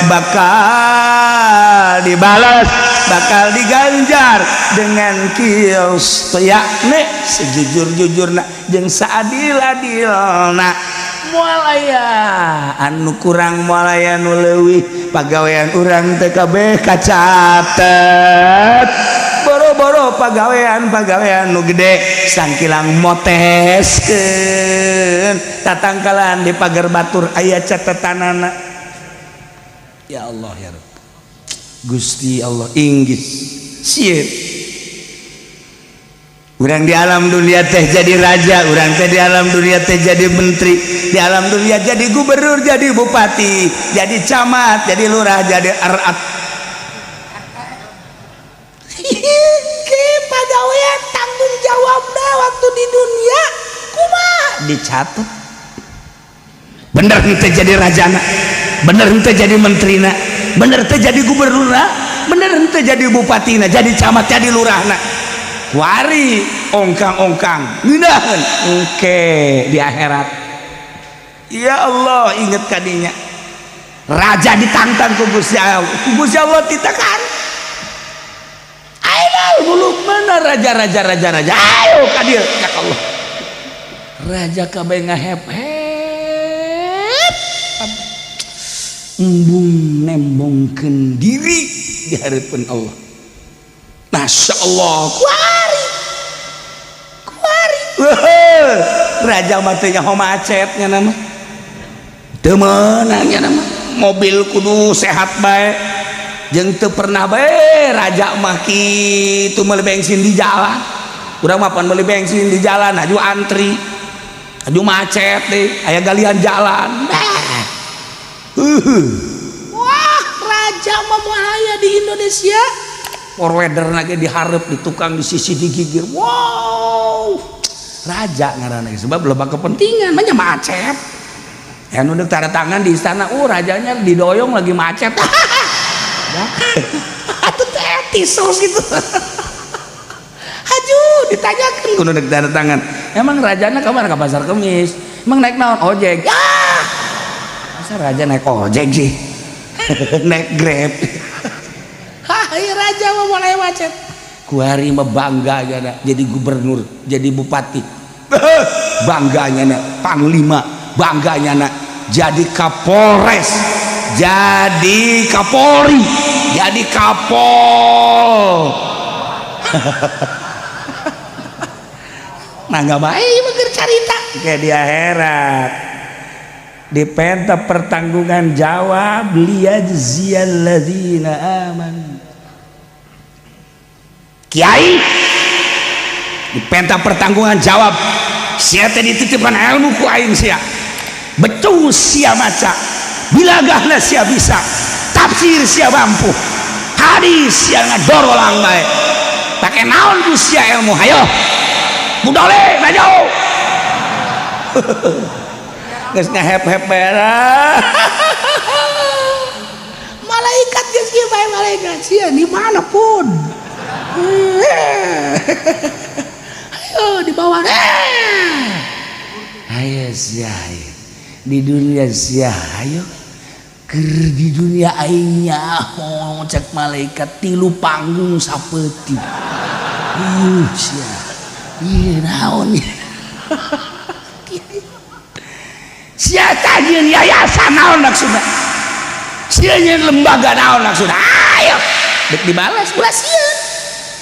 bakal dibalas, bakal diganjar dengan قسط, yakni sejujur-jujurna jeung saadil-adilna. Moal aya anu kurang, moal aya nu leuwih. Pagawean urang teh kabeh kacatet, boro-boro pagawean-pagawean nu gede, sangkilang moteskeun tatangkalan di pagar batur aya catetanana. Ya Allah, ya Rabb, Gusti Allah inggis sieun. Urang di alam dunia teh jadi raja, urang teh di alam dunia teh jadi menteri, di alam dunia jadi gubernur, jadi bupati, jadi camat, jadi lurah, jadi arat. Ke pagawean tanggung jawab waktu di dunia kumaha dicatat. Bener henteu jadi rajana? Bener henteu jadi menterina? Bener teh jadi gubernurna? Bener henteu jadi bupatina, jadi camat, jadi lurahna? Kuari ongkang-ongkang ngeunaheun engke di akhirat. Ya Allah, inget kadinya raja ditantang ku Gusti Allah, ku Gusti Allah ditekan. Ayo muluk, mana raja-raja, raja-raja, ayo ka dieu. Ya Allah, raja kabeh ngahep hep, embung nembongkeun diri di hadapan Allah. Masya Allah, kuari kuari. Wah, raja mah teh nyaho macetnya nama teu meunangnya nama mobil kudu sehat bae, jeung teu pernah bae raja mah kitu meuli bensin di jalan. Urang mah pan meuli bensin di jalan aju antri, aju macet deh, aya galian jalan. Bah. Wah, raja mah moal aya di Indonesia. Forwarder lagi diharap di tukang di sisi digigir. Wow, raja ngaranna sebab loba kepentingan mah macet ya. Nu tanda tangan di istana, oh, rajanya didoyong lagi macet. Atuh teh etis gitu. Haju ditanyakan kudu tanda tangan, emang rajana kemana? Ke Pasar Kemis. Emang naik naon? Ojek. Ya, masa raja naik ojek sih? Naik Grab. Hai, raja mah mulai macet. Kuari mah bangga ya, jadi gubernur, jadi bupati bangganya na, panglima bangganya na, jadi Kapolres, jadi Kapolri, jadi Kapol. Nah, nggak baik mah carita kayak di akhirat dipenta pertanggungan jawab, liyajziyalladzina amanu. Kiai dipenta pertanggungan jawab, sia teh dititipkan ilmu ku aing, sia becus, sia maca bilagahna, sia bisa tafsir, sia mampu hadis, sia ngadorolang bae, pake naon ku sia ilmu? Hayo budole maju, geus ngahep-hep malaikat, geus kieu bae malaikat, sia di mana pun, ayo di bawah, ayo sia, ayo di dunia sia, ayo ker di dunia aing nyaho. Cek malaikat, tilu panggung sapeuting. Ih sia, ieu naon sia? Tajieun yayasan naon maksudna? Sia nyieun lembaga naon maksudna? Ayo dek dibalas, ulah sieun.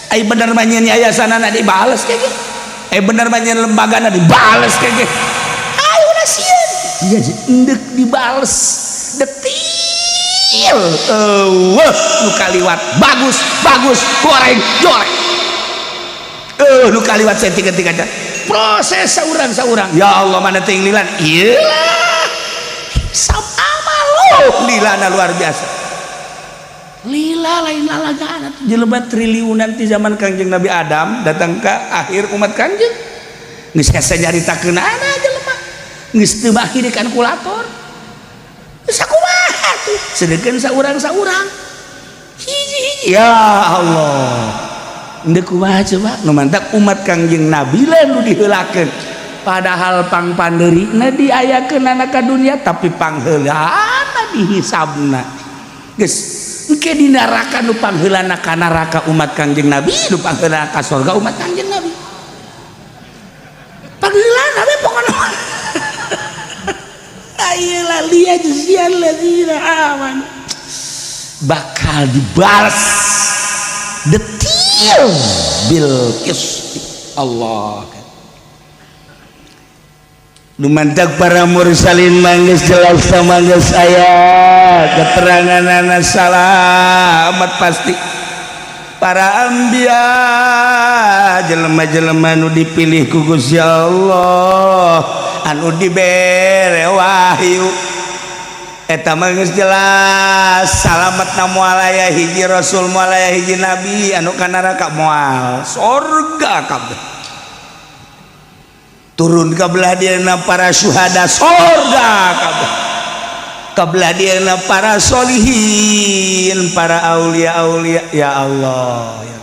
Ai bener mah nyieun yayasanana dibales kayak gitu, ai bener mah nyieun lembagana dibales kayak gitu. Ayo ulah sieun. Iya, endek dibales detil. Eueuh nu kaliwat bagus bagus, goreng goreng. Nu kaliwat saeutik aja proses saurang saurang. Ya Allah, mana teh lilan ieu lah hisab amal. Oh, lilana luar biasa, lila lain lalagaan. Jelema triliunan ti zaman Kangjeng Nabi Adam datang ke akhir umat Kangjeng geus hese nyaritakeunana. Jelema geus teu baki di kalkulator, geus sakumaha tuh? Sedengkeun saurang-saurang hiji-hiji. Ya Allah, endek kumaha coba? Nu mantak umat Kangjeng Nabi lah nu diheulakeun, padahal pangpandeurina diayakeun ka dunia, tapi pangheulana dihisabna. Geus engke di neraka nu pangheulana ka neraka umat Kangjeng Nabi, nu pangheulana ka sorga umat Kangjeng Nabi. Pangheulana we pokona. Ayeuna liyajziyalladzina amanu, bakal dibalas detil bil qisti. Allah. Lumantak para mursalin manggis jelas sama geus aya keterangan salamat pasti para anbiya, jelema-jelema nu dipilih ku Gusti Allah, anu dibere wahyu, eta mah geus jelas salametna. Moal aya hiji rasul, moal aya hiji nabi anu ka neraka, moal, sorga kabeh. Turun ka belah dieuna para syuhada, sorga kabeh. Ka belah dieuna para solihin, para aulia aulia. Ya Allah, ya.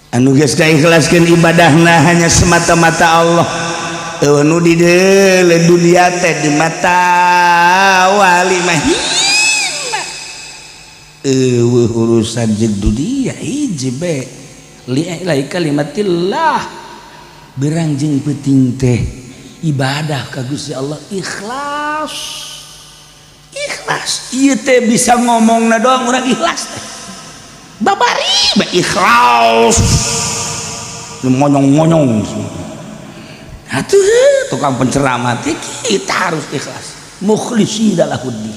Anu geus ikhlaskeun ibadahna hanya semata-mata Allah, euweuh nu dideuleu dunia teh. Di mata wali mah hina, euweuh urusan jeung dunia. Hiji be, li'ila'i kalimatillah. Berang jeung peuting teh ibadah ka Gusti Allah ikhlas, ikhlas. Ieu teh bisa ngomongna doang urang ikhlas teh, babari bae ikhlas, monyong-monyong. Atuh tukang penceramah teh kita harus ikhlas, mukhlishina lahuddin.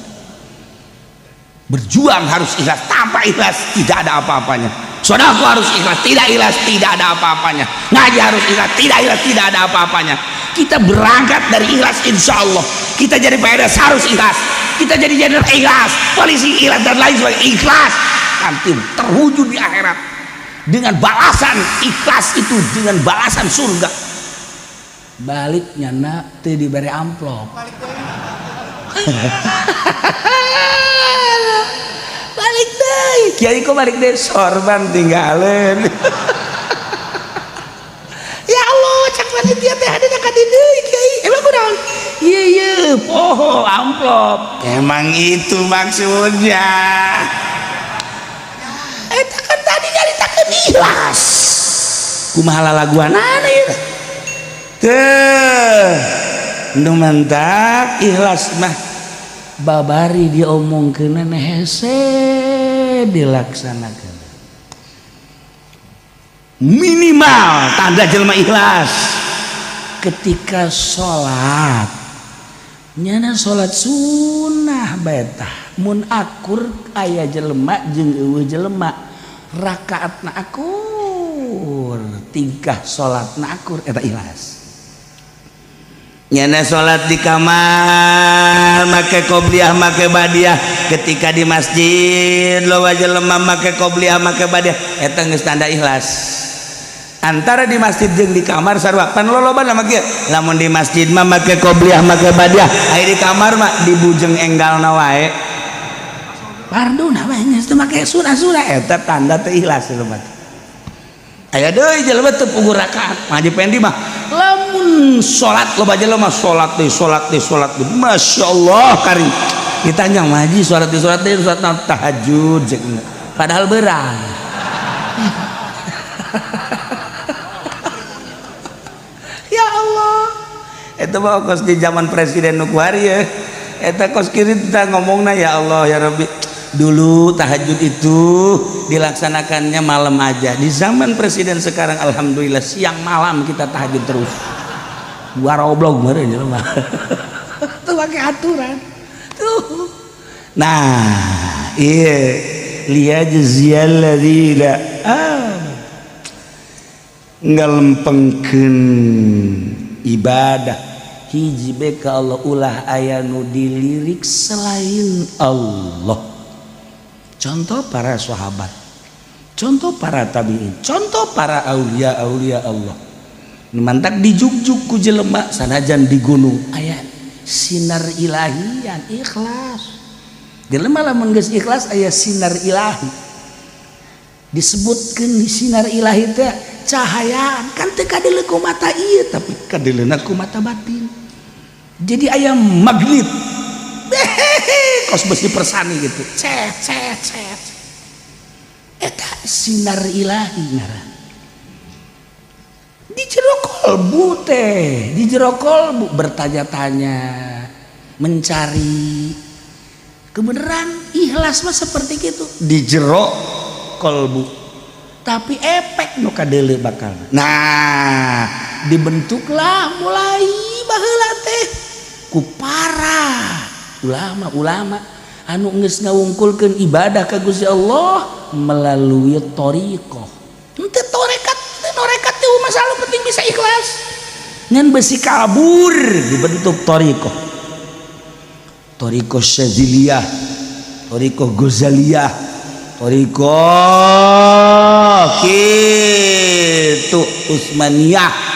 Berjuang harus ikhlas, tanpa ikhlas tidak ada apa-apanya. Sodakoh harus ikhlas, tidak ikhlas tidak ada apa-apanya. Ngaji harus ikhlas, tidak ikhlas tidak ada apa-apanya. Kita berangkat dari ikhlas, insya Allah. Kita jadi PNS harus ikhlas, kita jadi jenderal ikhlas, polisi ikhlas, dan lain sebagainya ikhlas. Nanti terwujud di akhirat dengan balasan ikhlas itu, dengan balasan surga. Balik nyana teu diberi amplop, balik deh kiai. Kok balik deh? Sorban tinggalin. Ya Allah, cak panitia teh ada ka deui, kiai. Emang kunaon? Iya iya, poho amplop. Emang itu maksudnya? Eta kan tadi nyaritakeun ikhlas, kumaha lalaguanana ieu teh? Nu mantap ikhlas mah babari diomongkeun hese dilaksanakan. Minimal tanda jelma ikhlas ketika sholat, nyana sholat sunnah betah mun akur aya jelema jeung euweuh jelema, rakaatna akur, tingkah salatna akur, eta ikhlas. Nyana salat di kamar make qobliyah, make badiah, ketika di masjid loba jelema make qobliyah, make badiah, eta geus tanda ikhlas. Antara di masjid jeung di kamar sarua pan loloba mah kieu. Lamun di masjid mah make qobliyah, make badiah, aya di kamar mah dibujeng enggalna wae, fardu namanya teu make sunah-sunah, eta tanda teu ikhlas jelema. Aya deui jelema teu puguh rakaat. Haji Pendi mah lamun salat loba jelema, salat deui, salat deui, salat deui, Masya Allah. Kari ditanya, "Haji, salat deui, salat deui, salat naon?" "Tahajud," cek, padahal berat. Ya Allah, itu mah kos di zaman presiden nu kuari ya. Eta kos kiri kita ngomongna, ya Allah ya Rabbi, dulu tahajud itu dilaksanakannya malam aja. Di zaman presiden sekarang alhamdulillah siang malam kita tahajud terus. Waroblog meureun jelema tuh pakai aturan tuh. Nah, iya, liyajziyal ladzina amanu, ngalempengkeun ibadah hiji be ka Allah, ulah aya nu dilirik selain Allah. Contoh para sahabat, contoh para tabiin, contoh para aulia aulia Allah. Mantak dijugjug ku jelema sanajan di gunung aya sinar ilahian. Ikhlas jelema lamun geus ikhlas aya sinar ilahi. Disebutkeun sinar ilahi teh cahayaan kan teu kadeuleu ku mata ieu, tapi kadeuleuna ku mata batin. Jadi aya magnet kos besi persani gitu, cet cet cet, eta sinar ilahi ngaran. Di jero kolbu teh, di jero kolbu bertanya-tanya, mencari kebenaran. Ikhlas mah seperti itu di jero kolbu, tapi efek nu kadeuleu bakal. Nah, dibentuklah mulai baheula teh ku para ulama-ulama anu geus ngawungkulkeun ibadah ka Gusti Allah melalui thariqah. Henteu tarekat, teu tarekat teh masalah, penting bisa ikhlas. Ngan besi kabur dibentuk thariqah. Thariqah Syadziliyah, thariqah Ghazaliyah, thariqah kitu Utsmaniyah,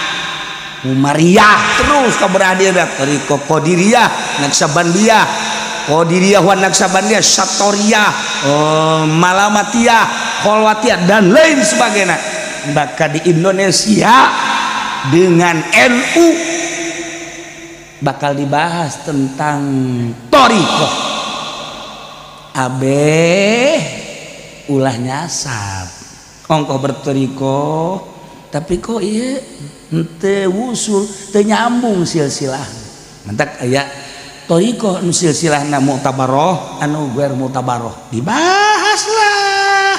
Umariyah, terus keberadaan thariqah Qadiriyah, Naqsyabandiyah, Qadiriyah wa Naqsyabandiyah, Satoriyah, oh, Malamatiyah, Kholwatiyah, dan lain sebagainya. Bakal di Indonesia dengan NU bakal dibahas tentang torikoh. Abeh ulah nyasab ongkoh bertorikoh, tapi kok iya henteu wusul, teu nyambung silsilah. Mentak aya torikoh nu silsilahna muktabaroh, anu ghair muktabaroh, dibahas lah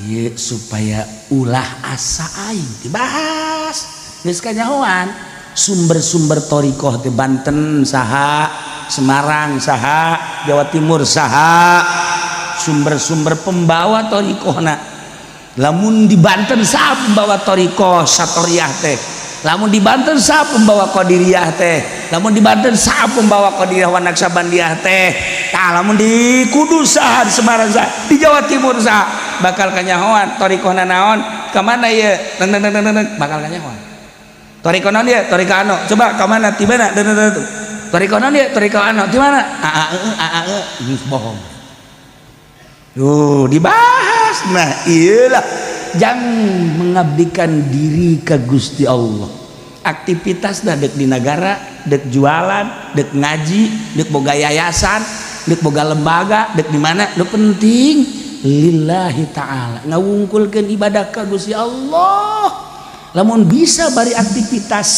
iya supaya ulah asa aing. Dibahas geus kanyahoan sumber-sumber torikoh di Banten saha, Semarang saha, Jawa Timur saha, sumber-sumber pembawa torikohna. Lamun di Banten saha pembawa torikoh Satoriyah teh, lamun di Banten saha pembawa Qadiriyah teh, lamun di Banten saha pembawa Qadiriyah wa Naqsabandiyah teh. Tah, lamun di Kudus saha, di Semarang saha, di Jawa Timur saha, bakal kanyahoan torikohna naon, ka mana ieu, bakal kanyahoan. Torikoh naon ieu? Torikoh anu, coba ka mana, ti mana? Torikoh naon ieu? Torikoh anu, di mana? A a e a a e geus bohong. Tuh dibahas. Nah, iyalah jangan mengabdikan diri ke Gusti Allah. Aktivitas dah dek di negara, dek jualan, dek ngaji, dek boga yayasan, dek boga lembaga, dek di mana, nu penting lillahi ta'ala, ngawungkulkeun ibadah ka Gusti Allah. Lamun bisa bari aktivitas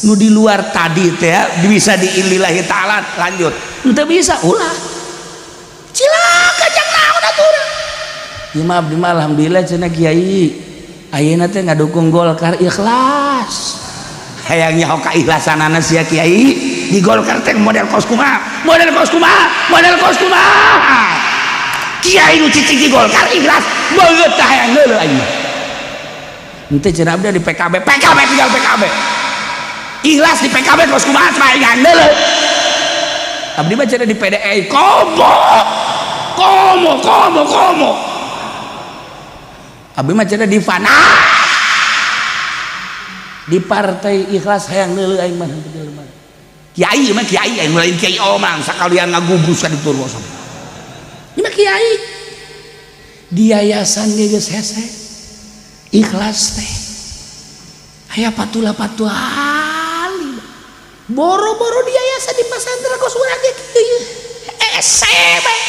nu di luar tadi teh bisa di lillahi ta'ala, lanjut. Henteu bisa, ulah. Cilaka, jang naon atuh. Ieu mah abdi mah alhamdulillah cenah kiai ayeuna teh ngadukung Golkar ikhlas. Hayang nyaho kaikhlasanana sia kiai di Golkar teh model kos kumaha, model kos kumaha, model kos kumaha. Kiai nu cicing di Golkar ikhlas beungeut tah hayang neuleuh aing mah. Henteu cenah, abdi di PKB, PKB tinggal PKB. Ikhlas di PKB kos kumaha cenah, aing hayang neuleuh. Abdi mah cenah di PDI komo. Komo komo komo. Abdi mah cenah di fana. Di partai ikhlas hayang neuleuh aing mah henteu jelema. Kiai mah kiai, aing lain kiai omang sakalian ngagubrus ka ditu kosong. Ini mah kiai. Di yayasan ge geus hese. Ikhlas teh. Aya patula patuali. Boro-boro di yayasan, di pesantren kos urang ge kieu. Ese bae.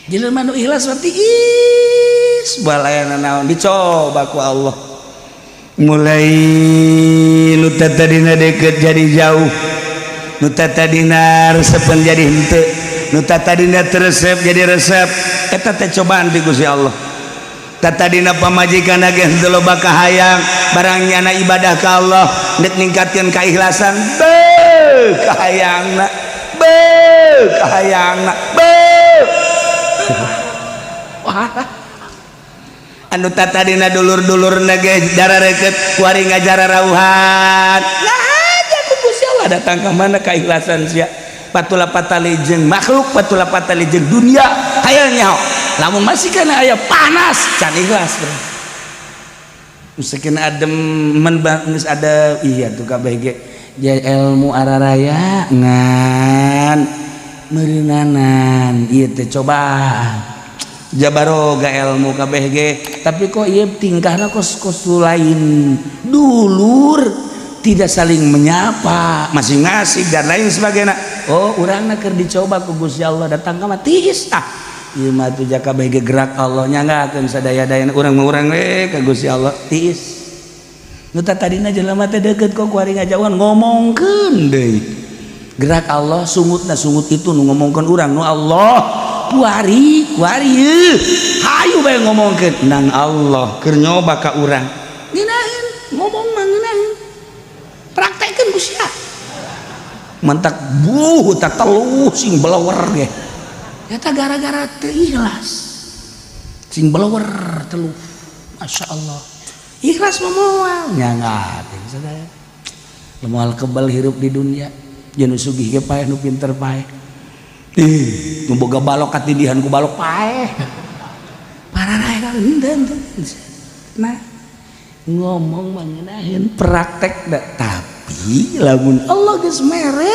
Jelema nu ikhlas berarti is balayana naon dicoba ku Allah. Mulai nu tadina deket jadi jauh, nu tadina resepen jadi henteu, nu tadina teu resep jadi resep. Eta teh cobaan ti Gusti Allah. Tadina pamajikan ge henteu loba kahayang, barang nyana ibadah ka Allah, nek ningkatkeun keikhlasan, beuh kahayangna, beuh kahayangna, beuh. Wah, anu tadina dulur-dulur ge darareket, kuari ngajara rauhan. Nah aja ku Gusti Allah datang ke mana keikhlasan sia. Patula patali jeung makhluk, patula patali jeung dunia, hayang nyaho. Lamun masih kana aya panas, can ikhlas, bro. Mungkin adem men geus ada iya tuh kabeh ge. Ja ilmu araraya ngan meureunnanan ieu teh cobaan. Jabaroga ilmu kabeh ge, tapi kok ieu tingkahna kos kos lain dulur, tidak saling menyapa masing-masing dan lain sebagainya. Oh, urangna keur dicoba ku Gusti Allah, datang ka mah tiis. Ah, ieu mah tuh jaka kabeh ge gerak Allah nyanggakeun sadaya-dayana urang mah, urang we ka Gusti Allah tiis. Nu tadina jelema teh deukeut, kok kuari ngajauhan, ngomongkeun deui gerak Allah, sungutna sungut itu nu ngomongkeun urang nu Allah, kuari kuari hayu bae ngomongkeun nang Allah keur nyoba ka urang. Ngeunaheun ngomong mah, ngeunaheun praktekeun ku sia. Mentak buh tak teluh sing belewer ge eta gara-gara teu ikhlas, sing belewer teluh. Masya Allah, ikhlas mah moal nyangakeun sadaya, moal kebal hirup di dunia. Jeung nu sugih ge paeh, nu pinter paeh. Ih, nu boga balok katindihan ku balok paeh. Pararae ka henteu. Nah, ngomong mah ngeunaheun, praktek da. Tapi lamun Allah geus mere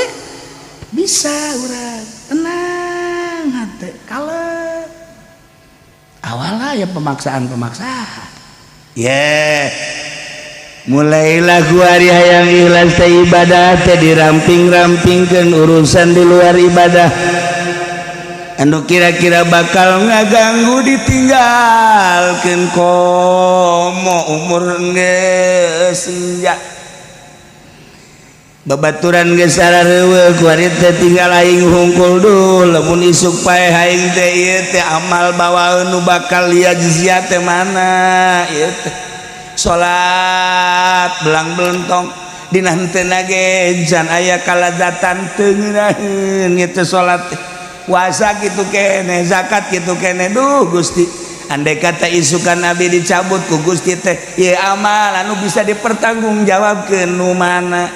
bisa urang tenang hate kalem. Awalnya ya pemaksaan-pemaksaan. Ya, mulailah kuari hayang ikhlas teh, ibadah teh diramping-rampingkeun urusan di luar ibadah anu kira-kira bakal ngaganggu ditinggalkeun, komo umur geus senja, babaturan geus sarareuweuh. Kuari teh tinggal aing hungkul. Duh, lamun isuk paeh aing teh, ieu teh amal bawaeun nu bakal yajzia teh mana ieu teh? Salat belang belentong, dina henteu ge can aya kalazatan, teu ngeunaheun ieu teh salat teh. Puasa kitu kene, zakat kitu kene. Duh Gusti, andai kata isukan Nabi dicabut ku Gusti teh, ieu amal anu bisa dipertanggungjawabkeun nu mana?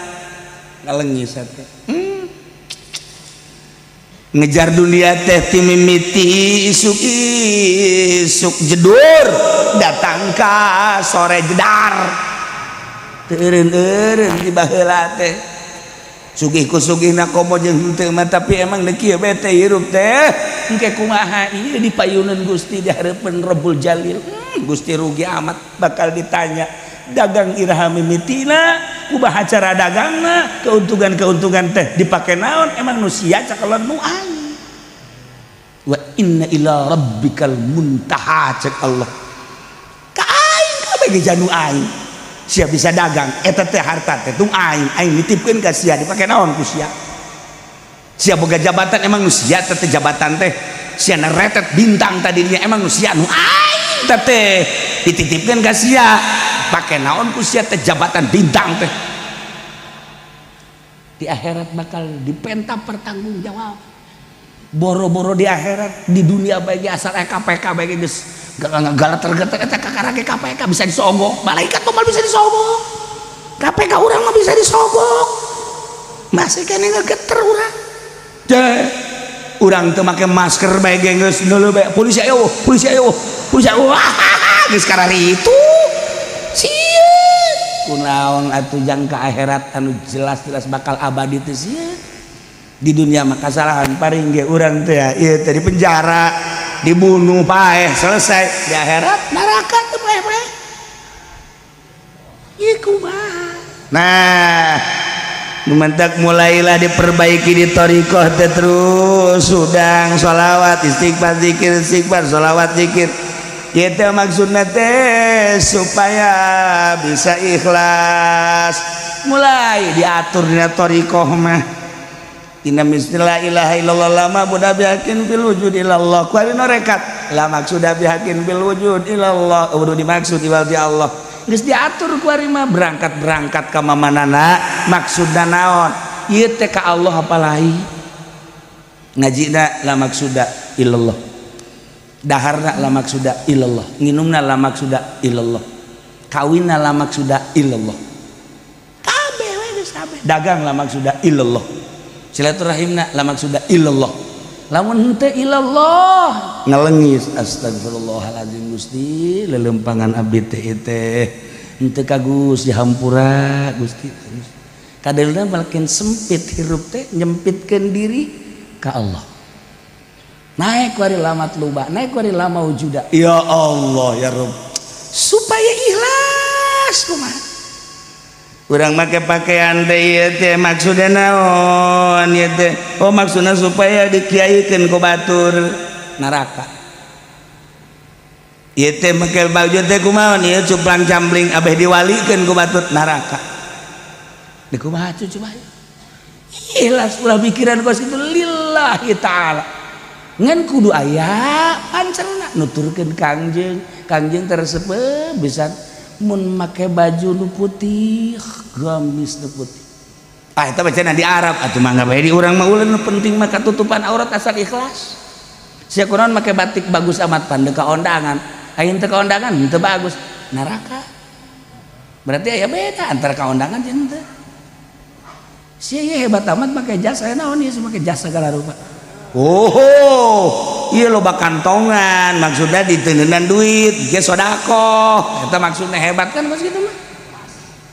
Ngalengis teh. Ngejar dunia teh ti mimiti isuk isuk jedur datang ka sore jedar, teu eureun-eureun di baheula teh. Sugih ku sugihna, komo jeung henteu mah, tapi emang deuk kieu bae teh hirup teh. Engke kumaha ieu di payuneun Gusti, di hareupeun Rabbul Jalil? Gusti, rugi amat bakal ditanya dagang iraha mimitina, kumaha cara dagangna, keuntungan-keuntungan teh dipake naon, emang nu sia cakelan nu aing. Wa inna ila rabbikal muntaha, cek Allah. Ka aing kabeh ge janu aing. Sia bisa dagang eta teh, harta teh tung aing, aing nitipkeun ka sia, dipake naon ku sia? Sia boga jabatan, emang nu sia teh jabatan teh? Sia retet bintang tadinya, emang nu sia? Nu aing teh dititipkeun ka sia, pake naon ku sia teh jabatan bintang teh? Di akhirat bakal dipenta pertanggungjawab. Boro-boro di akhirat, di dunia bagi asal KPK bagi geus galater-gater eta kakarake KPK bisa disogok. Malaikat mah bisa disogok, KPK urang mah bisa disogok, masih kene ngegeter urang. Deh, urang teu make masker bae ge geus dulu bae, "Polisi ayo, polisi ayo, polisi ayo." Wah, geus kararitu sieun. Kunaon atuh jangka akhirat anu jelas-jelas bakal abadi teh sieun? Di dunia mah kasalahan paring ge urang teh ieu teh di penjara, dibunuh, paeh, selesai. Di akhirat neraka teh paeh-paeh. Ieu kumaha? Nah, mentak mulailah diperbaiki di thoriqoh teh, terus sudang sholawat, istighfar, zikir, istighfar, sholawat, zikir. Itu maksudnya teh supaya bisa ikhlas. Mulai diatur dina thoriqoh mah. Inna la ilaha illallah la ma'buda bihaqqin fil wujud illallah. Ku rekat la maksuda bihaqqin fil wujud illallah. Udah dimaksud iwal di Allah. Geus diatur ku ari mah, berangkat-berangkat ka mamanana maksudna naon? Ieu teh ka Allah apa lain? Ngajina la maksuda illallah. Daharna la maksuda illallah. Nginumna la maksuda illallah. Kawinna la maksuda illallah. Kabeh we geus kabeh. Dagang la maksuda illallah. Silaturahimna la maksuda illallah. Lamun henteu illallah, ngalengis, astagfirullahaladzim, Gusti, lelempangan abdi teh teh henteu ka Gusti, hampura Gusti. Kadelna makin sempit hirup teh, nyempitkeun diri ka Allah. Naik wari lamat luba, naik wari lama wujuda. Ya Allah, ya Rabb, supaya ikhlas kumaha? Urang make pakaian teh ieu teh maksudna naon ieu teh? Oh, maksudna supaya dikiaikeun ku batur. Neraka. Ieu teh make baju teh kumaha ieu? Cuplang cambling abeh diwalikeun ku batur. Neraka. Di kumaha coba? Ikhlas, ulah pikiran kos kitu, lillahi taala. Ngan kudu aya pancerna nuturkeun Kangjeng. Kangjeng teresep bisa mun make baju nu putih, gamis nu putih. Ah, eta bacana di Arab atuh, mangga bae. Di urang mah ulah, nu penting mah katutupan aurat, asal ikhlas. Sia kunaon make batik bagus amat? Pan ka ondangan. Ayeuna teu ka ondangan teu bagus, neraka. Berarti aya beda antara ka ondangan jeung teu. Sia ieu hebat amat make jas, aya naon ieu make jas segala rupa? Oh, iya, loba kantongan, maksudnya diteneunan duit ge sodakoh, eta maksudnya hebat kan mas gitu mah.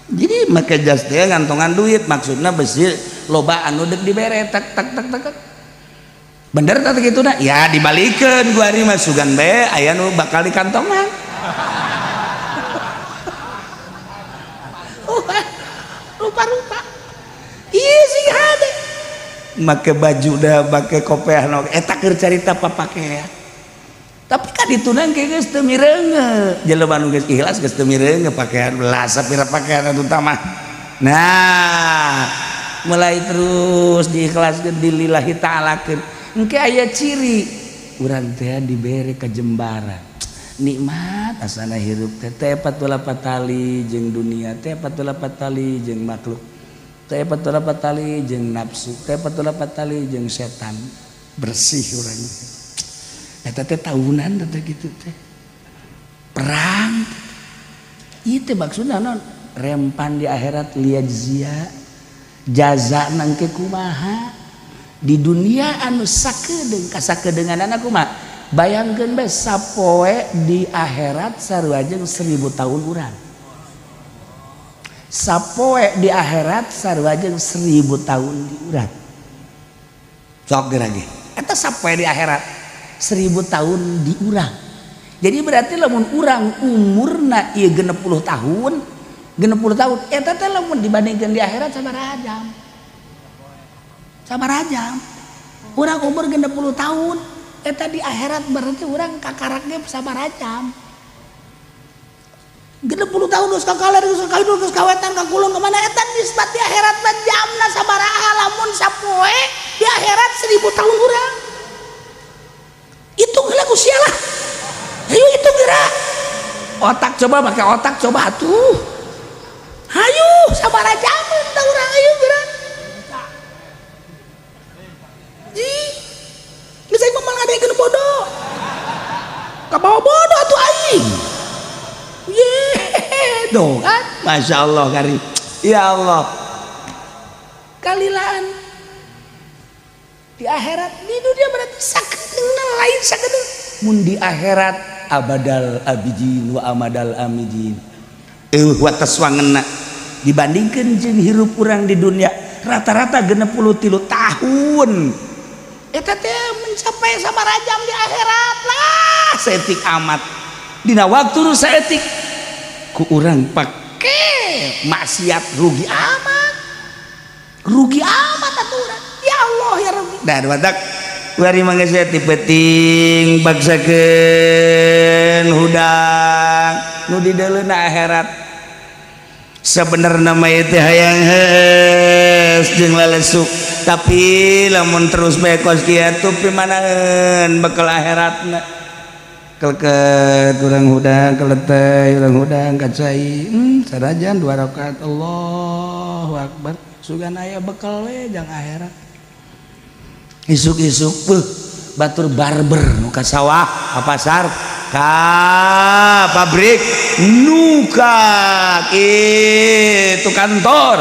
Jadi make jas teh ngantongan duit, maksudnya besi loba anu dek dibere, tak tak tak tak. Bener tak gitu dah ya? Dibalikeun gua hari mah, sugan bae aya nu bakal di kantongan. Rupa-rupa ieu sing hade make baju dah, make kopeah no eta keur carita papakean. Tapi kan ditunang ge geus teu mireunge. Jelema nu geus ikhlas geus teu mireunge pakaian belas sapira pakaian atuh mah. Nah, mulai terus diikhlaskeun, dilillahi ta'alakeun. Engke aya ciri urang teh dibere kajembaran nikmat asana hirup teh teh patali jeung dunia teh, patali jeung makhluk teh, patali jeung nafsu teh, patali jeung setan. Bersih urang eta teh tahunan teh gitu teh perang ieu teh. Maksudna non rempan di akhirat, liyajzia jaza nangke kumaha di dunia anu sakedeung kasakedeunganana kumaha. Bayangkeun bae, sapoe di akhirat sarua jeung 1000 tahun urang. Sapoe di akhirat sarua jeung 1000 tahun di urang. Sok geura ge eta sapoe di akhirat 1000 tahun di urang. Jadi berarti lamun urang umurna ieu 60 tahun, 60 tahun eta teh lamun dibandingkan di akhirat sabaraha jam? Sabaraha jam urang umur 60 tahun eta di akhirat? Berarti urang kakaraknya sabaraha jam? 60 tahun geus ka kaler, geus ka kidul, geus ka wetan, ka kulon, ka mana eta nisbat di akhirat mah jamna sabaraha? Lamun sapoe di akhirat 1000 tahun urang, hitung heula ku sia lah. Ayo hitung geura, otak coba, pakai otak coba atuh. Hayu, sabaraha jaman tah urang? Ayo geura ji. Geus aing mah ngadekeun bodoh, kabawa bodoh atuh aing. Ye, tuh kan, masya Allah kari, ya Allah kalilaan di akhirat. Di dunia berarti sakedeungna lain sakedeung, mun di akhirat abadal abidin wa amadal amidin. Eueuh wates wangenna dibandingkeun jeung hirup urang di dunia rata-rata 63 tahun eta teh mencapai sabaraha jam di akhirat lah. Saeutik amat dina waktu nu saeutik ku urang pake maksiat, rugi amat, rugi amat atuh urang. Ya Allah, ya rugi. Dan batak wari mah geus ti peuting baksakeun hudang nu dideuleuna akhirat. Sebenarnya mah ieu teh hayang heus jeung lalesu, tapi lamun terus bae kos kieu pimanaeun bekal akhiratna? Keleket urang hudang, keleteh urang hudang ka cai, sarajan dua rakaat, Allahu akbar, sugan aya bekal we jang akhirat. Isuk-isuk beuh batur barber nu ka sawah, ka pasar, ka pabrik, nu ka itu kantor.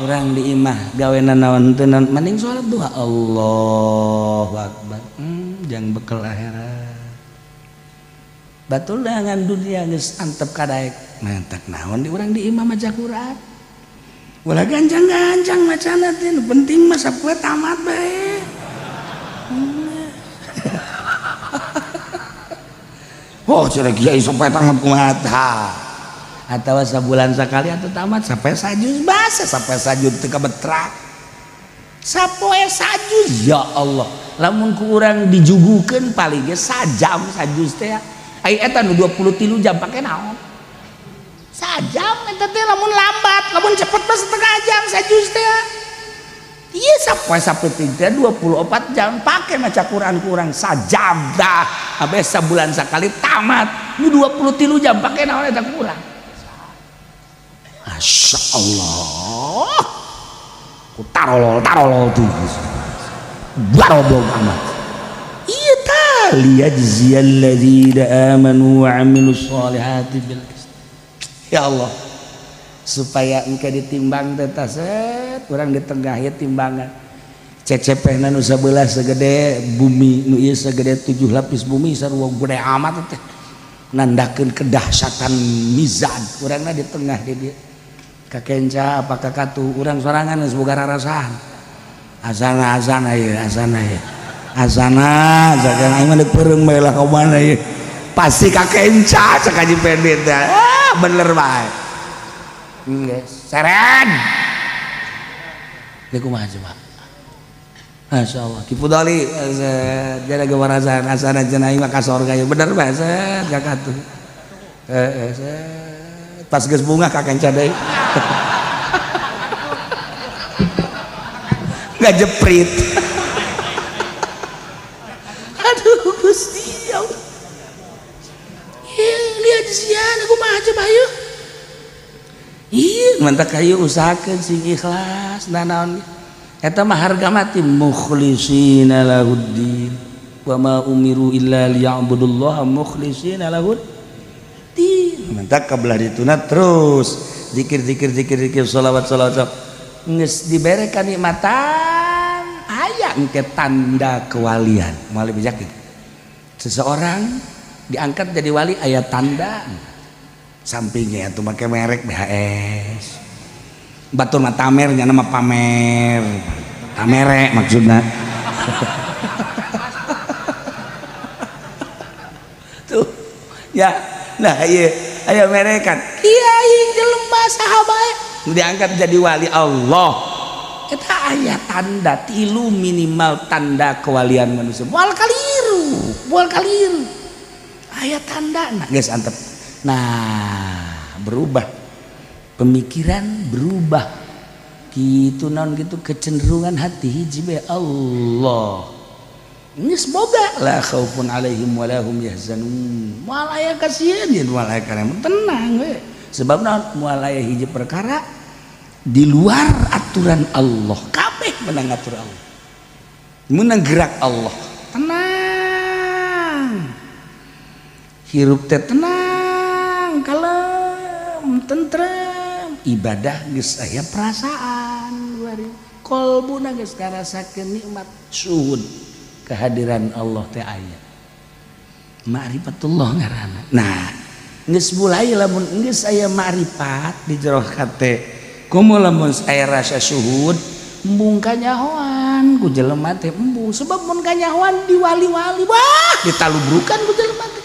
Urang di imah gawena naon? Teu naon, mending salat duha, Allahu akbar, jang bekal akhirat. Batul dengan dunia geus antep kadaek, mantak naon di urang di imah maca Quran. Ulah gancang-gancang macana teh, nu penting mah sapoe tamat bae. Oh, cenah kiai sampai tamat kumaha tah? Atawa sabulan sakali atau tamat sampai sajuz basa, sampai sajuz teu kabetrak. Sapoe sajuz, ya Allah. Lamun ku urang dijugukeun paling ge sajam sajuz teh. Ai eta nu 23 jam pake naon? Sajam eta teh lamun lambat, lamun cepet mah setengah jam sajuz teh. Iya, sapoe sapeting teh 24 jam pake maca Quran kurang sajam dah. Habis sabulan sakali tamat. Nu 23 jam pake naon eta kurang? Masya Allah. Ku tarolol tarolol tuh. Baroblok amat. Iya ta liyajziyal ladzina amanu wa amilus solihati bil qist. Ya Allah, supaya engke ditimbang teh set urang di tengah ya timbangan CCP nu sabelah segede bumi, nu ieu segede tujuh lapis bumi, sarua gede amat teh, nandakeun kedahsyatan mizan. Urangna di tengah di dieu kakenca apa kakatu urang sorangan geus boga rarasaan. Asana asana ieu, asana ieu, asana sakan aing mah deuk peureung bae lah ka mana ieu, pasti kakenca cek Haji Pendit. Ah, bener bae. Geus seren. Ieu kumaha coba? Masya Allah, Ki Fudoli, jadi gewarasan asana cenah mah ka sorga ya bener bae set kakatuh. Heeh, set. Pas geus bunga ka kenca deui. Ngajeprit. Aduh Gusti ya Allah. Lihat sian aku mah coba yuk. Iya, mantak kayu usahakeun sing ikhlas nanaon. Eta mah harga mati mukhlisina lahuddin wa ma umiru illa liya'budullaha mukhlisina lahuddin. Mantak kabelah dituna terus zikir zikir zikir zikir sholawat sholawat geus dibere kanikmatan aya engke tanda kewalian. Moal bijak gitu. Seseorang diangkat jadi wali aya tanda sampingnya tuh make merek BHS. Batur mah tamer nya nama pamer. Tamere maksudna. Tuh ya, nah ieu aya merekan. Kiai jelema saha bae diangkat jadi wali Allah. Eta aya tanda tilu minimal tanda kewalian manusia. Moal kaliru, moal kaliru. Aya tandana geus antep. Nah, berubah pemikiran, berubah gitu naon gitu kecenderungan hati hiji bae Allah. Ini semoga la khaufun alaihim wa lahum yahzanun. Moal aya kasieun ye moal aya karem tenang we. Sebab naon moal aya hiji perkara di luar aturan Allah. Kabeh menang atur Allah. Menang gerak Allah. Tenang. Hirup teh tenang, kalem, tentrem. Ibadah geus aya perasaan kolbuna geus ngarasakeun nikmat suhud kehadiran Allah teh aya ma'rifatullah ngaranna. Nah geus mulai lamun geus aya ma'rifat di jero hate komo lamun aya rasa suhud embung kanyahoan ku jelema teh embung sebab mun kanyahoan di wali-wali wah ditalubrukan ku jelema teh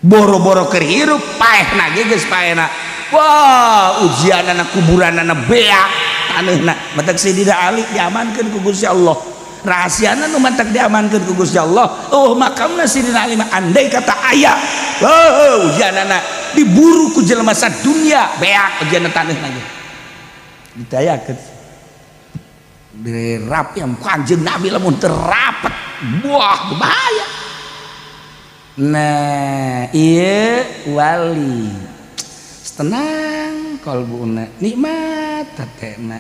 boro-boro keur hirup paehna ge geus paehna. Wah, ujianana kuburanana beak taneuhna matak Sayyidina Ali diamankeun ku Gusti Allah. Rahasiana nu matak diamankeun ku Gusti Allah. Oh, makamna Sayyidina Ali mah andai kata aya. Oh, ujianana diburu ku jelema sadunya beak ujianna taneuhna ge. Ditayakeun. Dirap yang Kanjeng Nabi lamun teu rapet, buah bahaya. Nah, ieu wali. Tenang kalbuna nikmat hatena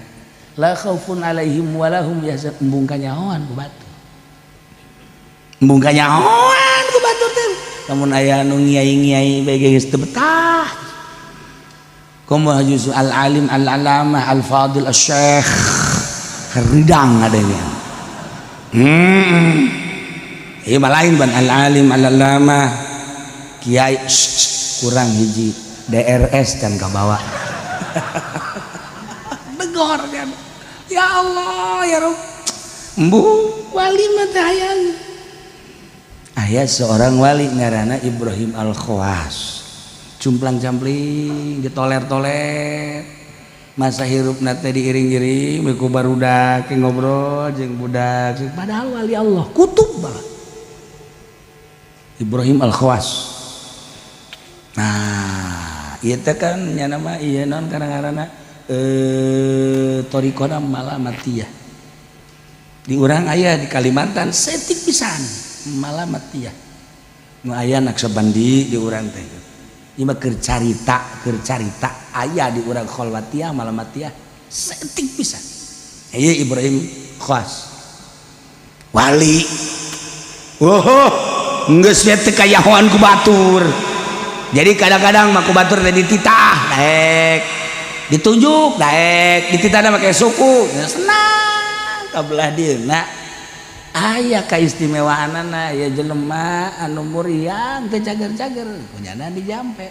la khaufun alaihim walahum yahzanun embung kanyahoan ku batur embung kanyahoan ku batur teh lamun aya nu ngiai-ngiai bae geus teu betah kumaha juzu al alim al alamah al fadil al syekh ridang adanya ieu mah lain ban al alim al alamah kiai kurang hiji DRS dan kabawa begor kan ya Allah ya Rob embu wali mah teh hayang aya seorang wali ngaranna Ibrahim Al-Khawas cumplang-campling ditoler-toler masa hirupna teh diiring-iring ku barudak ngobrol jeung budak padahal wali Allah kutub banget Ibrahim Al-Khawas. Nah ieu teh kan nya nama ieu naon ngaranna thariqona malamatiyah di urang aya di Kalimantan setik pisan malamatiyah nu aya Naksabandi di urang teh ieu mah keur carita aya di urang kholwatiyah malamatiyah setik pisan ieu Ibrahim Khawas wali oh geus teh kayahoan ku batur. Jadi kadang-kadang mah ku batur teh dititah daek ditunjuk daek dititahna make suku senang kabelah dieuna aya kaistimewaanana aya jelema anu muriang teu cager-cager kunyana dijampe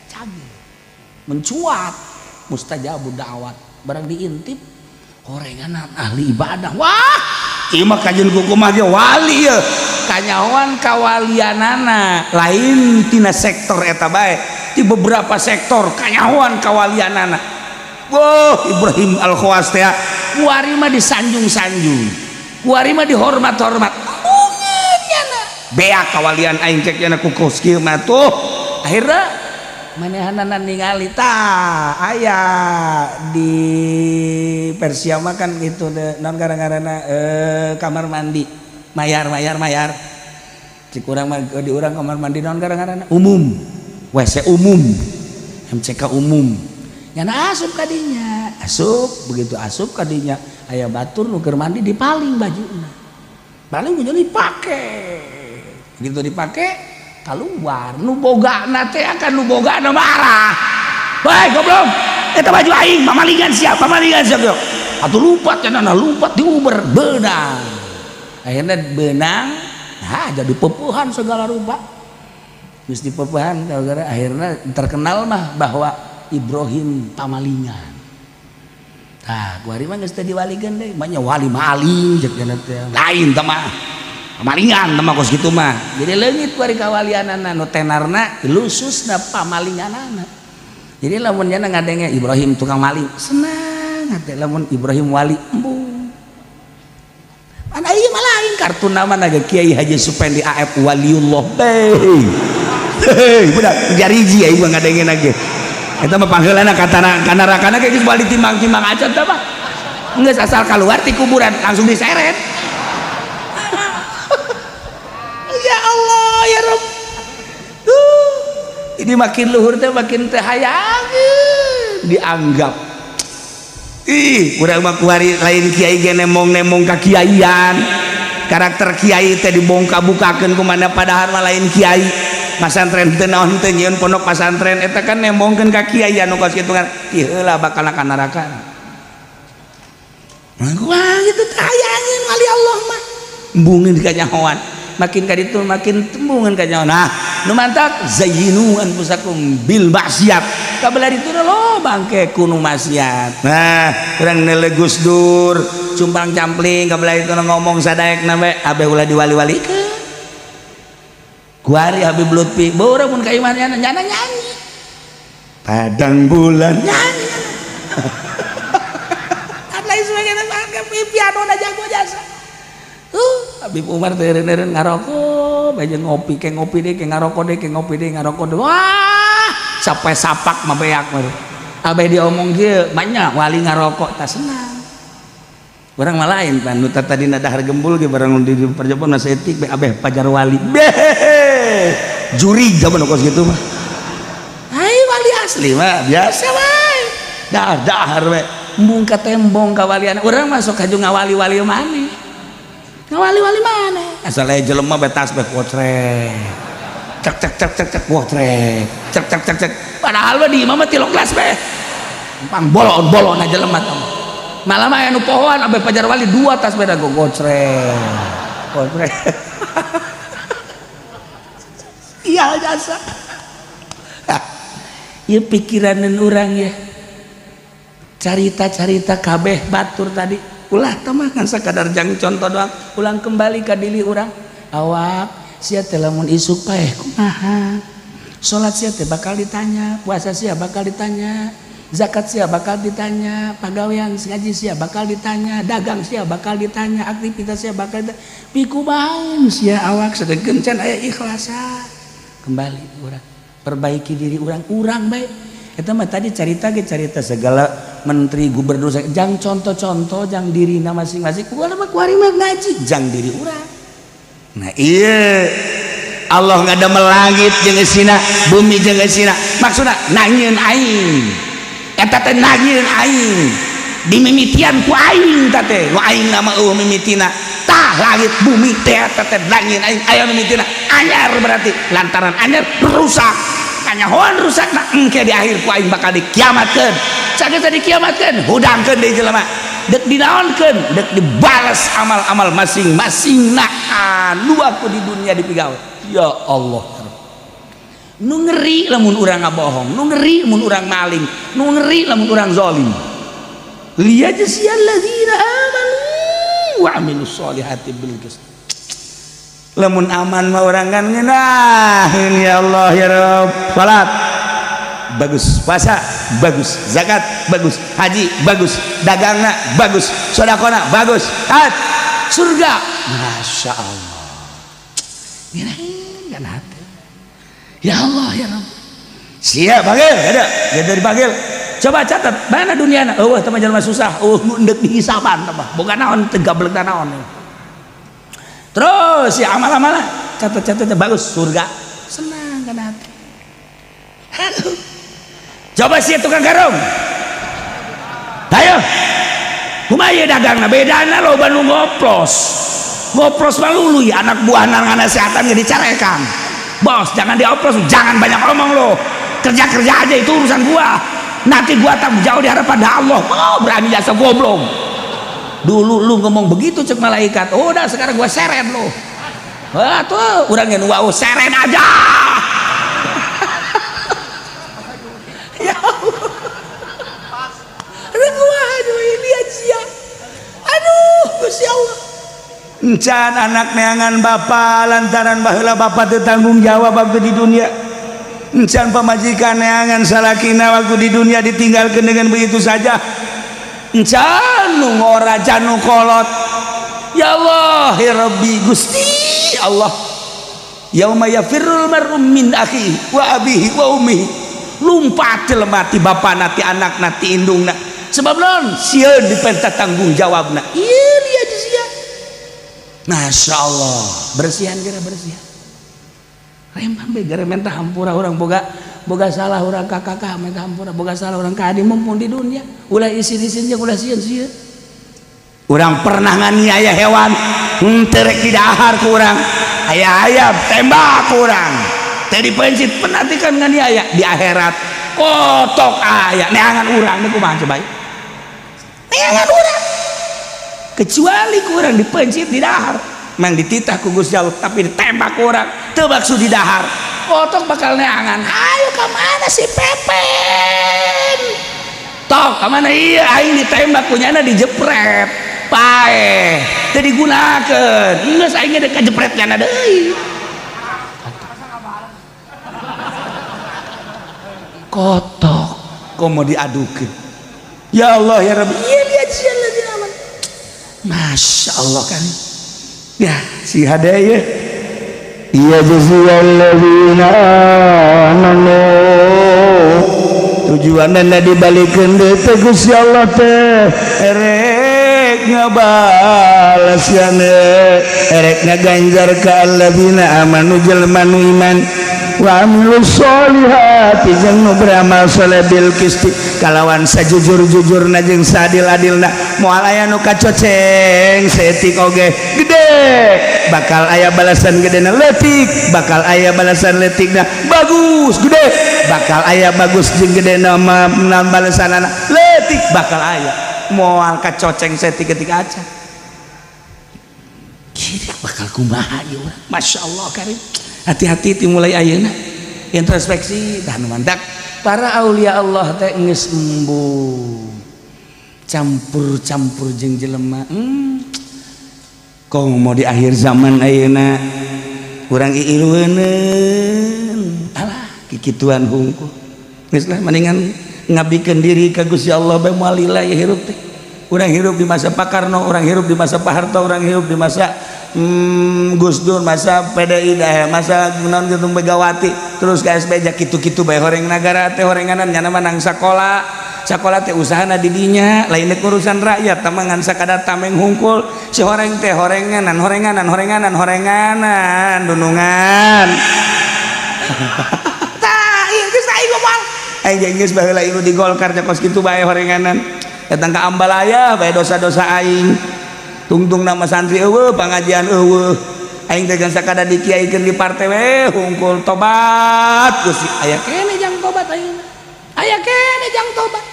cager mencuat mustajabud da'wat barang diintip horengan ahli ibadah wah ieu mah kajeun kumaha ge wali ye kanyahoan kawalianana lain tina sektor eta bae Di beberapa sektor kanyahoan kawalianana. Wah, Ibrahim Al-Khawas teh kuari mah disanjung-sanjung, kuari mah dihormat-hormat. Embungeun nyana beak kawalian aing, cek nyana, ku kos kieu mah tuh. Akhirna manehanana ningali tah aya di Persia mah kan gitu deh, non gara-garana kamar mandi mayar mayar mayar. Cik urang mah di urang kamar mandi non gara-garana umum, WC umum, MCK umum. Nyana asup kadinya, asup, begitu asup kadinya aya batur nu keur mandi, dipaling bajuna, paling baju dipake. Begitu dipake keluar, nu bogana teh akan nu bogana marah, "Baik, goblok, eta baju aing, pamalingan siap, pamalingan siap." Atuh lumpat cenah, lumpat diuber beunang. Akhirnya beunang, nah jadi pepuhan segala rupa. Geus dipepuhan gara-gara akhirnya terkenal mah bahwa Ibrahim pamalingan. Tah, kuari mah geus teu diwalikeun deui, mah wali maling cek teh. Lain teh mah. Pamalingan teh mah kos kitu mah. Jadi leungit kuari kawalianana, nu tenarna lususna pamalinganana. Jadi lamun nyana ngadenge Ibrahim tukang maling, senang hati. Lamun Ibrahim wali, embung. Mana ieu mah lain kartu nama naga Kiai Haji Supendi AF waliullah. Hei. Hei, budak jariji aing mah ngadenge lagi. Eta mah pangheulana katana kana rakana kayak geus wali timbang-timbang acan teh mah. Geus asal keluar ti kuburan langsung diseret. Ya Allah ya Rabb. Ini makin luhur teh makin teh hayangeun dianggap. Ih, urang mah kuari lain kiai ge nemong-nemong ka kiaian. Karakter kiai teh dibongka-bukakeun kumana, padahal mah lain kiai. Pasantren teu naon teu nyieun pondok pasantren eta kan nembongkeun ka kiai anu kos kitu kan. Ih heula bakal ka neraka. Wah, gitu teh hayangeun wali Allah mah. Embungeun kanyahoan. Makin ka ditu makin tembungan kanyahoan. Nah, nu mantak zayyinu anfusakum bil maksiat. Kabelah ditu lo bangke kuno maksiat. Nah, urang nele Gus Dur, cumpang campling kabelah itu ngomong sadaekna we abeh ulah diwali-walikeun. Kuari Habib Lutfi, bawa mun ka imah nyana nyana nyanyi. Padang bulan nyanyi. Kan lain sebagainya piano na jago jasa. Habib Umar teh eureun ngarokok, bae ngopi ke ngopi deui, ke ngarokok deui, ke ngopi deui, ngarokok deui. Wah, sampai sapak mah beak mah. Abeh diomong kieu, banyak wali ngarokok tak senang. Urang mah lain pan nu tadina dahar gembul ge barang di perjobon mah saeutik be abeh pajar wali. Beh. Juri zaman kos kitu mah. Ai wali asli mah biasa wae. Dahar dahar we. Embung ka tembong kawalian. Urang masuk kaju ngawali-wali maneh. Ngawali-wali maneh. Asal aya jelema be tasbih kocrek. Cek cek cek cek cek kocrek. Cek cek cek cek. Padahal mah di imah mah tilok kelas be. Pang bolon-bolon aja jelema teh. Malah mah aya nu pohoan abeh pajar wali dua tas beda gocrek. Gocrek. Iya jasa. Ieu pikiranan urang ya. Carita-carita kabeh batur tadi ulah teh mah kan sakadar jang contoh doang. Ulang kembali ka diri urang. Awak sia teh lamun isuk paeh kumaha? Salat sia teh bakal ditanya, puasa sia bakal ditanya, zakat sia bakal ditanya, pagawean ngaji sia bakal ditanya, dagang sia bakal ditanya, aktivitas sia bakal ditanya. Pikumahaeun sia awak sedengkeun can aya ikhlasa. Kembali urang perbaiki diri urang, urang bae. Eta mah tadi carita ge carita segala menteri gubernur jang contoh-contoh jang dirina masing-masing. Kumaha mah kuari mah ngaji jang diri urang. Nah, iya Allah ngadamel langit jeung eusina, bumi jeung eusina. Maksudna nanyeun aing. Eta teh nanyeun aing. Dimimitian ku aing ta teh. Nu aing nama eueuh mimitina. Tah langit bumi teh eta teh nanyeun aing aya mimitina. Anyar berarti lantaran anyar rusak. Kanyahoan rusak nah engke di akhir ku aing bakal dikiamatkeun. Saged dikiamatkeun, hudangkeun deui jelema. Dek dinaonkeun, dek dibales amal-amal masing-masing nah anu aku di dunia dipigawe. Ya Allah. Nu ngeri lamun urang ngabohong, nu ngeri mun urang maling, nu ngeri lamun urang zalim. Liyajziyalladzina amanu wa amilus solihati bil qist. Lamun aman mah urang kan ngeunaheun ya Allah ya Rabb. Salat. Bagus, puasa bagus, zakat bagus, haji bagus, dagangna bagus, sodakona bagus, hat surga. Masya Allah. Ini kan hati. Ya Allah ya Rabb. Siap panggil, ada, ada dipanggil. Coba catat, mana dunia? Oh, teman jelema susah. Oh, ndek dihisaban tambah. Boga naon teu gablek naon. Terus ya amal-amalan, catat-catatnya bagus, surga. Senang kan hati. Aduh. Coba sih tukang karung. Ayo. Kumaha dagangna? Bedana loba nu ngoplos. Ngoplos mah lulu ya anak buah ngasehatan ge dicarekan. Bos, jangan dioplos, jangan banyak omong lo. Kerja-kerja aja itu urusan gua. Nanti gua tanggung jawab di hadapan Allah. Oh, berani jasa goblok. Dulu lu ngomong begitu cek malaikat. Oh, udah sekarang gua seret lo. Wah, tuh urang yang wow seret aja. Ya Allah. Aduh, ini aja. Aduh, Gusti Allah. Encan anak neangan bapak lantaran baheula bapak teu tanggung jawab waktu di dunia. Encan pamajikan neangan salakina waktu di dunia ditinggalkan dengan begitu saja. Encan nu ngora can nu kolot. Ya Allah ya Rabbi Gusti Allah. Yauma yafirrul mar'u min akhihi wa abihi wa ummihi. Lumpat jelema ti bapana ti anakna ti indungna. Sebab naon? Sieun dipenta tanggung jawabna. Ieu lihat sia. Masya Allah, bersihan kira bersihan. Remah be gara minta hampura urang boga boga salah urang ka kakak minta hampura, boga salah urang ka adi mumpung di dunia. Ulah isin-isin jeung ulah sieun-sieun. Urang pernah nganiaya hewan, henteu rek didahar ku urang. Aya ayam tembak ku urang. Teh dipencit penatikan nganiaya di akhirat. Kotok aya neangan urang teh kumaha coba? Neangan urang. Kecuali kurang dipencit di dahar mang dititah ku Gusti Allah tapi ditembak kurang teu maksud di dahar kotok bakal neangan. Ayo ka mana si Pepen tok ka mana iya aing ditembak kunyana dijepret paeh teu digunakeun geus aing ge kajepret nyana deui kotok komo diadukeun. Ya Allah ya Rabbi, iya lihat sia. Masya Allah kan ya si hadaya iya jaziyalladzina amanu tujuanna dibalikeun deui teh Gusti Allah teh erek ngabales erek ngaganjar ka alladzina amanu jelema nu iman wa amilus sholihati jeung nu beramal soleh bil qisti kalawan sajujur-jujurna jeung saadil-adilna moal aya nu kacoceng saeutik oge gede bakal aya balasan gedena leutik bakal aya balasan leutikna bagus gede bakal aya bagus jeung gedena mah balasanana leutik bakal aya moal kacoceng saeutik ketika acan kiri bakal kumaha ieu. Masya Allah karim. Hati-hati dimulai ayeuna introspeksi dan mantak para aulia Allah teh geus embung campur-campur jeung jelema. Kong mau di akhir zaman ayeuna urang iilueuneun alah kikituan hungkul geus lah mendingan ngabdikeun diri ka Gusti Allah bae moal lila ya hirup teh. Urang hirup di masa Pak Karno, urang hirup di masa Pak Harto, urang hirup di masa Gus Dur, masa PDI dah, masa naon gitu Megawati, terus ke SBY kitu-kitu bae horeng nagara teh horenganan nyana mah nang sakola. Sakola teh usahana di dinya, lain urusan rakyat tah ngan sakadar tameng hungkul si horeng teh horenganan horenganan horenganan horenganan dunungan. Tah ieu geus aing ngomong aing geus baheula ieu di Golkar teh kos kitu bae horenganan datang ke Ambalaya bae dosa-dosa aing tungtung nama santri eueuh pengajian eueuh aing teh gan sakada dikiaikeun di partai we hungkul tobat Gusti aya keneh jang tobat ayeuna aya keneh jang tobat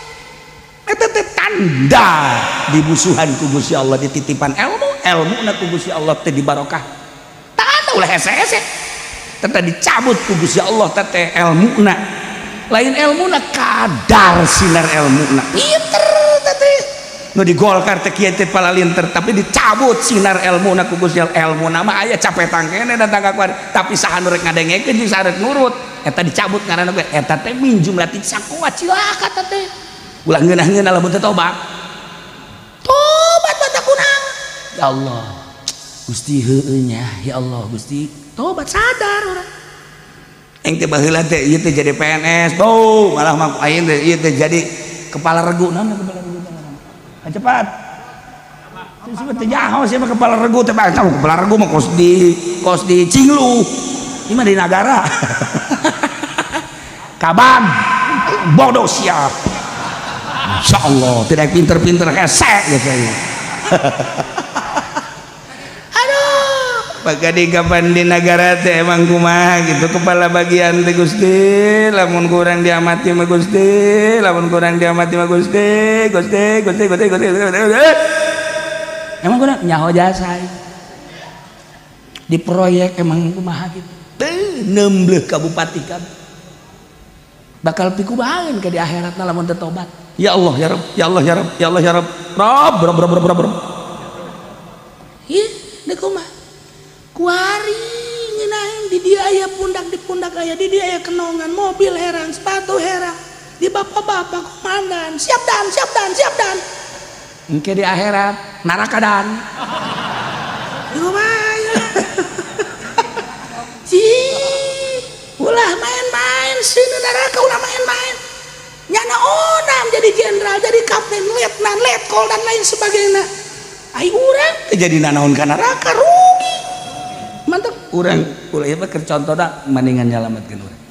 eta teh tanda dimusuhan ku Gusti Allah dititipan ilmu ilmuna ku Gusti Allah teh dibarokah tanda ulah hese-hese teh dicabut ku Gusti Allah teh ilmuna lain ilmuna kadar sinar ilmuna pinter teh Nu di Golkar teh kieu teh palalinter, tapi dicabut sinar ilmu na ku Gusti Allah. Ilmu nama aya capetang keneh datang ka kuari, tapi saha nu rek ngadengekeun jeung saha rek nurut eta dicabut ngaranna ge. Eta teh min jumlati saqwa, cilaka eta teh. Ulah ngeunah-ngeunah lamun teu tobat. Tobat mata kunang. Ya Allah Gusti, heueuh nya, ya Allah Gusti, tobat sadar urang. Aing teh baheula teh ieu teh jadi PNS, tuh malah mah aing teh ieu teh jadi kepala regu. Naon kepala regu teh? Ah, cepat. Terus teh nyaho sia mah kepala regu teh, bang. Kepala regu mah kos di Cinglu. Ini mah di nagara. Kaban bodoh siap. Insya Allah tidak pinter-pinter hese gitu ya. Aduh, maka di kapan di negara teh emang kumaha gitu kepala bagian teh. Gusti, lamun kurang diamati mah, Gusti, lamun kurang diamati mah, Gusti, Gusti, Gusti, Gusti, Gusti, Gusti, Gusti. Emang kurang nyaho jasa di proyek emang kumaha gitu teh, nembleh ka bupati kan bakal pikumahaeun ke di akhirat lamun teu tobat. Ya Allah ya Rabb, ya Allah ya Rabb, ya Allah ya Rabb, Rabb, Rabb, Rabb, Rabb, Rabb, Rabb. Ih, deuk kumaha kuari ngeunaheun di dia aya pundak, di pundak aya, di dia aya kenongan, mobil herang, sepatu herang, di bapak-bapak komandan siap dan siap dan siap dan. Engke di akhirat neraka dan kumaha sih? Ulah main-main sini neraka, ulah main-main. Nyana onam jadi jenderal, jadi kapten, letnan, letkol, dan lain sebagainya. Ai urang teh jadi nanaon ka neraka, rugi. Mantap urang ulah ieu mah keur contohna, mendingan nyalametkeun urang,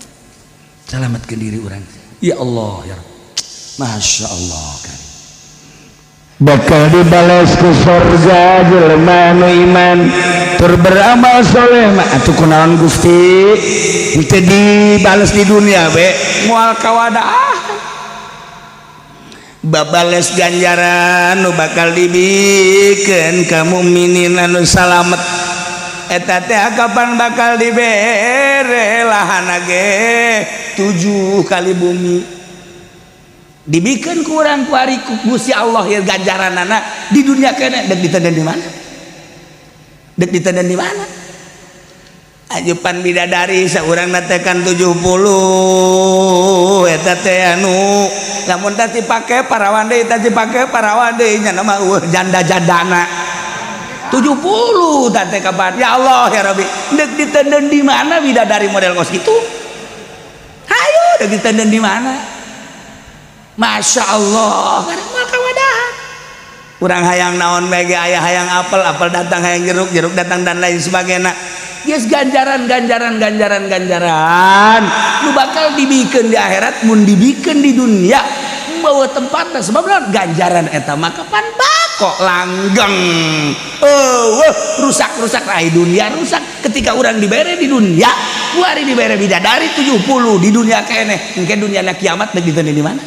selamatkeun diri urang. Ya Allah ya Rabb, Masya Allah karim. Bakal dibales ke surga jelema nu iman tur beramal soleh mah. Atuh kunaon Gusti teu dibales di dunia be? Moal kawadah Babales ganjaran nu bakal dibikeun ka mukminin anu salamet eta teh kapan bakal dibere lahana ge tujuh kali bumi, dibikin kurang kuari ku Gusti Allah ya. Ganjaranana di dunia kene, dek diteundeun di mana, dek diteundeun di mana? Ajupan bidadari seorang natekan 70 eta teh anu lamun teh dipake parawan deui, teh dipake parawan deui, nya mah eueuh janda-jandana 70 teh kapan. Ya Allah ya Rabbi, dek diteundeun di mana bidadari model kos gitu? Hayu, dek diteundeun di mana? Masya Allah, karena moal kawadahan. Urang hayang naon bae ge aya, hayang apel, apel datang, hayang jeruk, jeruk datang, dan lain sebagainya. Yes, ganjaran, ganjaran, ganjaran, ganjaran nu bakal dibikin di akhirat mun dibikin di dunia bawa tempatnya. Sebab naon? Ganjaran eta mah kapan bako langgeng. Oh, rusak rusak ai dunia rusak. Ketika orang dibere di dunia kuari dibere bidadari 70 di dunia keneh, engke dunia na kiamat dek diteundeun di mana?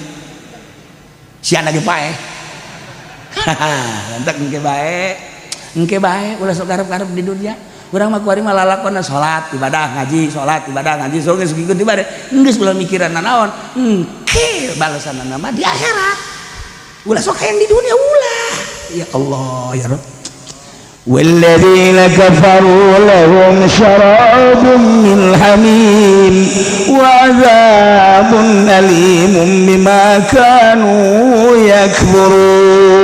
Sia lagi pae. Lantak engke bae, engke bae. Ulah sok garep-garep di dunia. Urang mah kuari mah lalakonna salat, ibadah, ngaji, salat, ibadah, ngaji, so geus ngikuti ibadah, geus ulah mikiran nanaon. Engke balasanna mah di akhirat. Ulah sok hayang di dunia, ulah. Ya Allah ya Rabb. والذين كفروا لهم شراب من حميم وعذاب أليم بما كانوا يكفرون.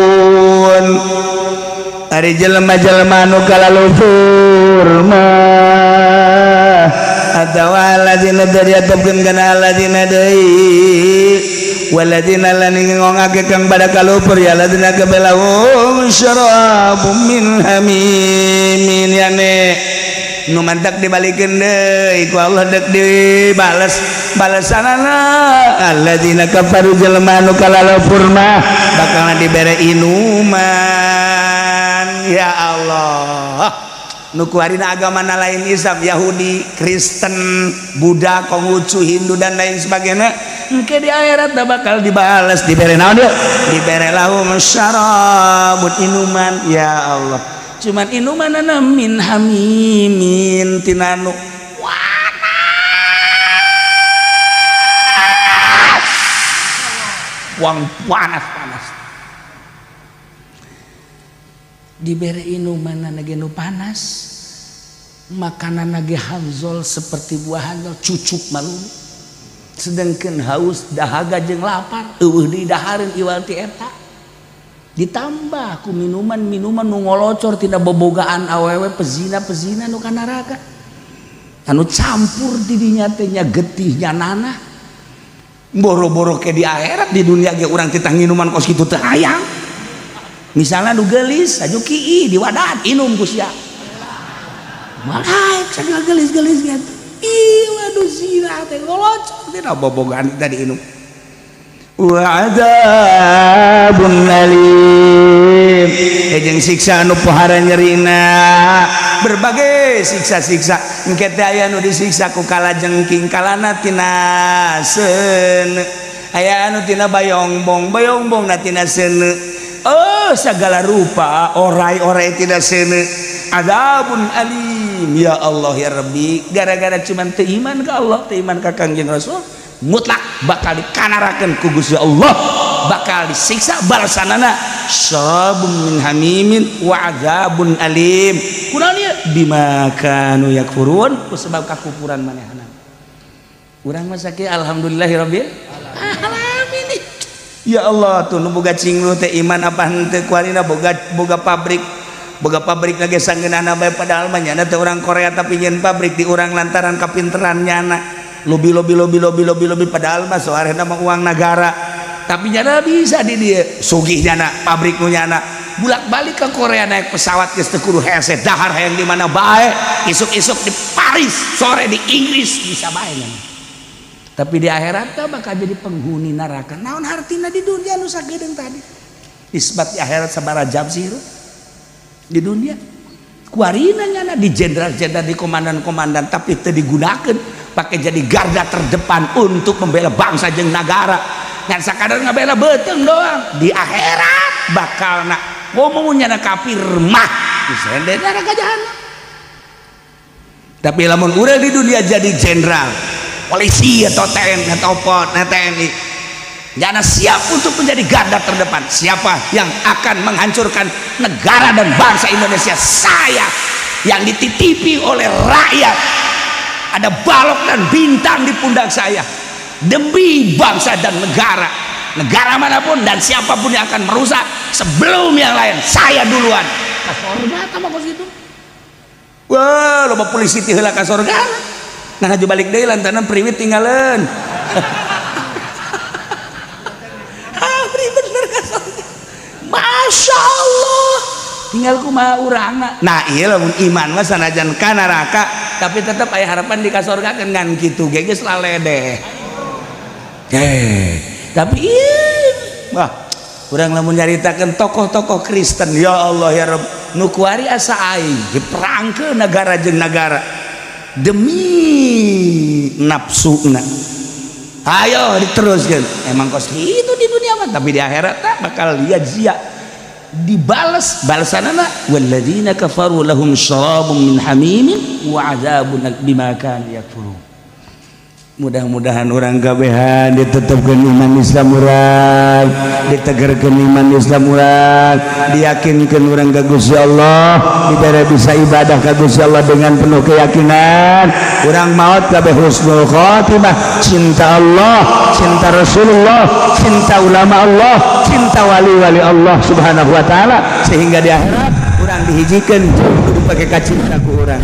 Ari jelema-jelema nu kalalufur mah atawa alladzina diatupkeun kana alladzina deui, waladzina lan ngongake kang pada kalupur ya alladzina kabelahum syarabum min hamimin, yane nu mantak dibalikeun deui ku Allah, dek dibales balesanana. Alladzina kafaru, jelema nu kalalupur mah bakal dibere inuman. Ya Allah, nu kuarina agama lain Islam, Yahudi, Kristen, Buddha, Konghucu, Hindu, dan lain sebagainya, engke di akhirat dah bakal dibales, dibere naon dia? Dibere lahum syarabun, inuman. Ya Allah, cuman inuman min hamimin, tina nu panas, wang panas panas. Dibere inuman ge nu panas, makanan ge hanzol, seperti buah hanzol, cucuk malu. Sedangkan haus dahaga jeung lapar euweuh didahareun iwal ti eta. Ditambah ku minuman-minuman nu ngolocor tina bobogaan awewe pezina-pezina nu ka neraka, anu campur di dinya teh nya getih nya nanah. Boro-boro ke di akhirat, di dunia ge urang titah nginuman kos kitu teu hayang. Misalnya nu geulis aju kii diwadat inum ku sia, malaik sagala geulis-geulis gitu. Ih, waduh, zina teh ngolocor tina bobogaan tadi inum. Wa adzabun alim, jeung siksa anu pohara nyerina. Berbagai siksa-siksa engke teh aya nu disiksa ku kalajengking, kalana tina seuneu, aya anu tina bayongbong, bayongbong na tina seuneu. Oh, segala rupa orai-orai tina seuneu. Adzabun alim. Ya Allah ya Rabbi, gara-gara cuman teu iman ka Allah, teu iman ka Kangjeng Rasul, mutlak bakal dikanarakeun ku Gusti Allah, bakal disiksa. Balasanana syarabun min hamimin wa adzabun alim. Kunaon ieu? Bima kanu yakfurun, ku sebab kakufuran manehna. Urang mah sakieu, alhamdulillahirabbil alamin. Ya Allah, tuh nu boga cinglu teh iman apa henteu kuarina? Boga boga pabrik, boga pabrik lagi sanggeunana bae, padahal mah nyana teh orang Korea, tapi nyeun pabrik di urang lantaran kapinteran nyana lobi lobi lobi lobi lobi lobi, padahal mah soalnya mah uang negara, tapi nyana bisa di dia sugih. Nyana pabrik nu nyana bulak balik ke Korea naik pesawat geus teu kudu hese, dahar hayang di mana bae, isuk-isuk di Paris, sore di Inggris, bisa bae nyana. Tapi di akhirat teh bakal jadi penghuni neraka. Naon hartina di dunia nu sagedeung tadi isbat di akhirat sabaraha jam sih di dunia? Kuarina nyana di jenderal-jenderal, di komandan-komandan, tapi teu digunakan pakai jadi garda terdepan untuk membela bangsa jeung negara, ngan sakadar ngabela beuteung doang. Di akhirat bakal nak ngomong nyana kafir mah disende neraka jahanam. Tapi lamun urang di dunia jadi jenderal polisi atau TNI atau TNI, nyana siap untuk menjadi garda terdepan. Siapa yang akan menghancurkan negara dan bangsa Indonesia? Saya yang dititipi oleh rakyat, ada balok dan bintang di pundak saya demi bangsa dan negara. Negara manapun dan siapapun yang akan merusak, sebelum yang lain saya duluan ke surga sama kos gitu. Wah, loba polisi ti heula ka surga. Nah, haju balik deui lantaran priwit tinggalan. Ah, bener ka surga. Masya Allah, tinggal kumaha urangna. Nah iya, lamun iman mah sanajan ka neraka tapi tetap aya harapan di kasorga ngan kitu ge geus laledeh. Eh, tapi iya, wah, urang lamun nyaritakeun tokoh-tokoh Kristen, ya Allah ya Rabb, nu kuari asa aing diperangkeun negara jeung negara demi nafsuna. Ayo diteruskan, emang kos itu di dunia mah, tapi di akhirat tak bakal lihat zia dibales. Balasanana walladzina kafaru lahum syarabun min hamimin wa adzabun bima kanu yakfurun. Mudah-mudahan orang kabehan ditetapkan iman Islam urang, ditegarkan iman Islam urang, diyakinkan urang ka Gusti Allah, dibere bisa ibadah ka Gusti Allah dengan penuh keyakinan. Urang maut kabeh husnul khotimah, cinta Allah, cinta Rasulullah, cinta ulama Allah, cinta wali-wali Allah Subhanahu wa taala, sehingga di akhirat urang dihijikan kudu pakai kacinta ku urang.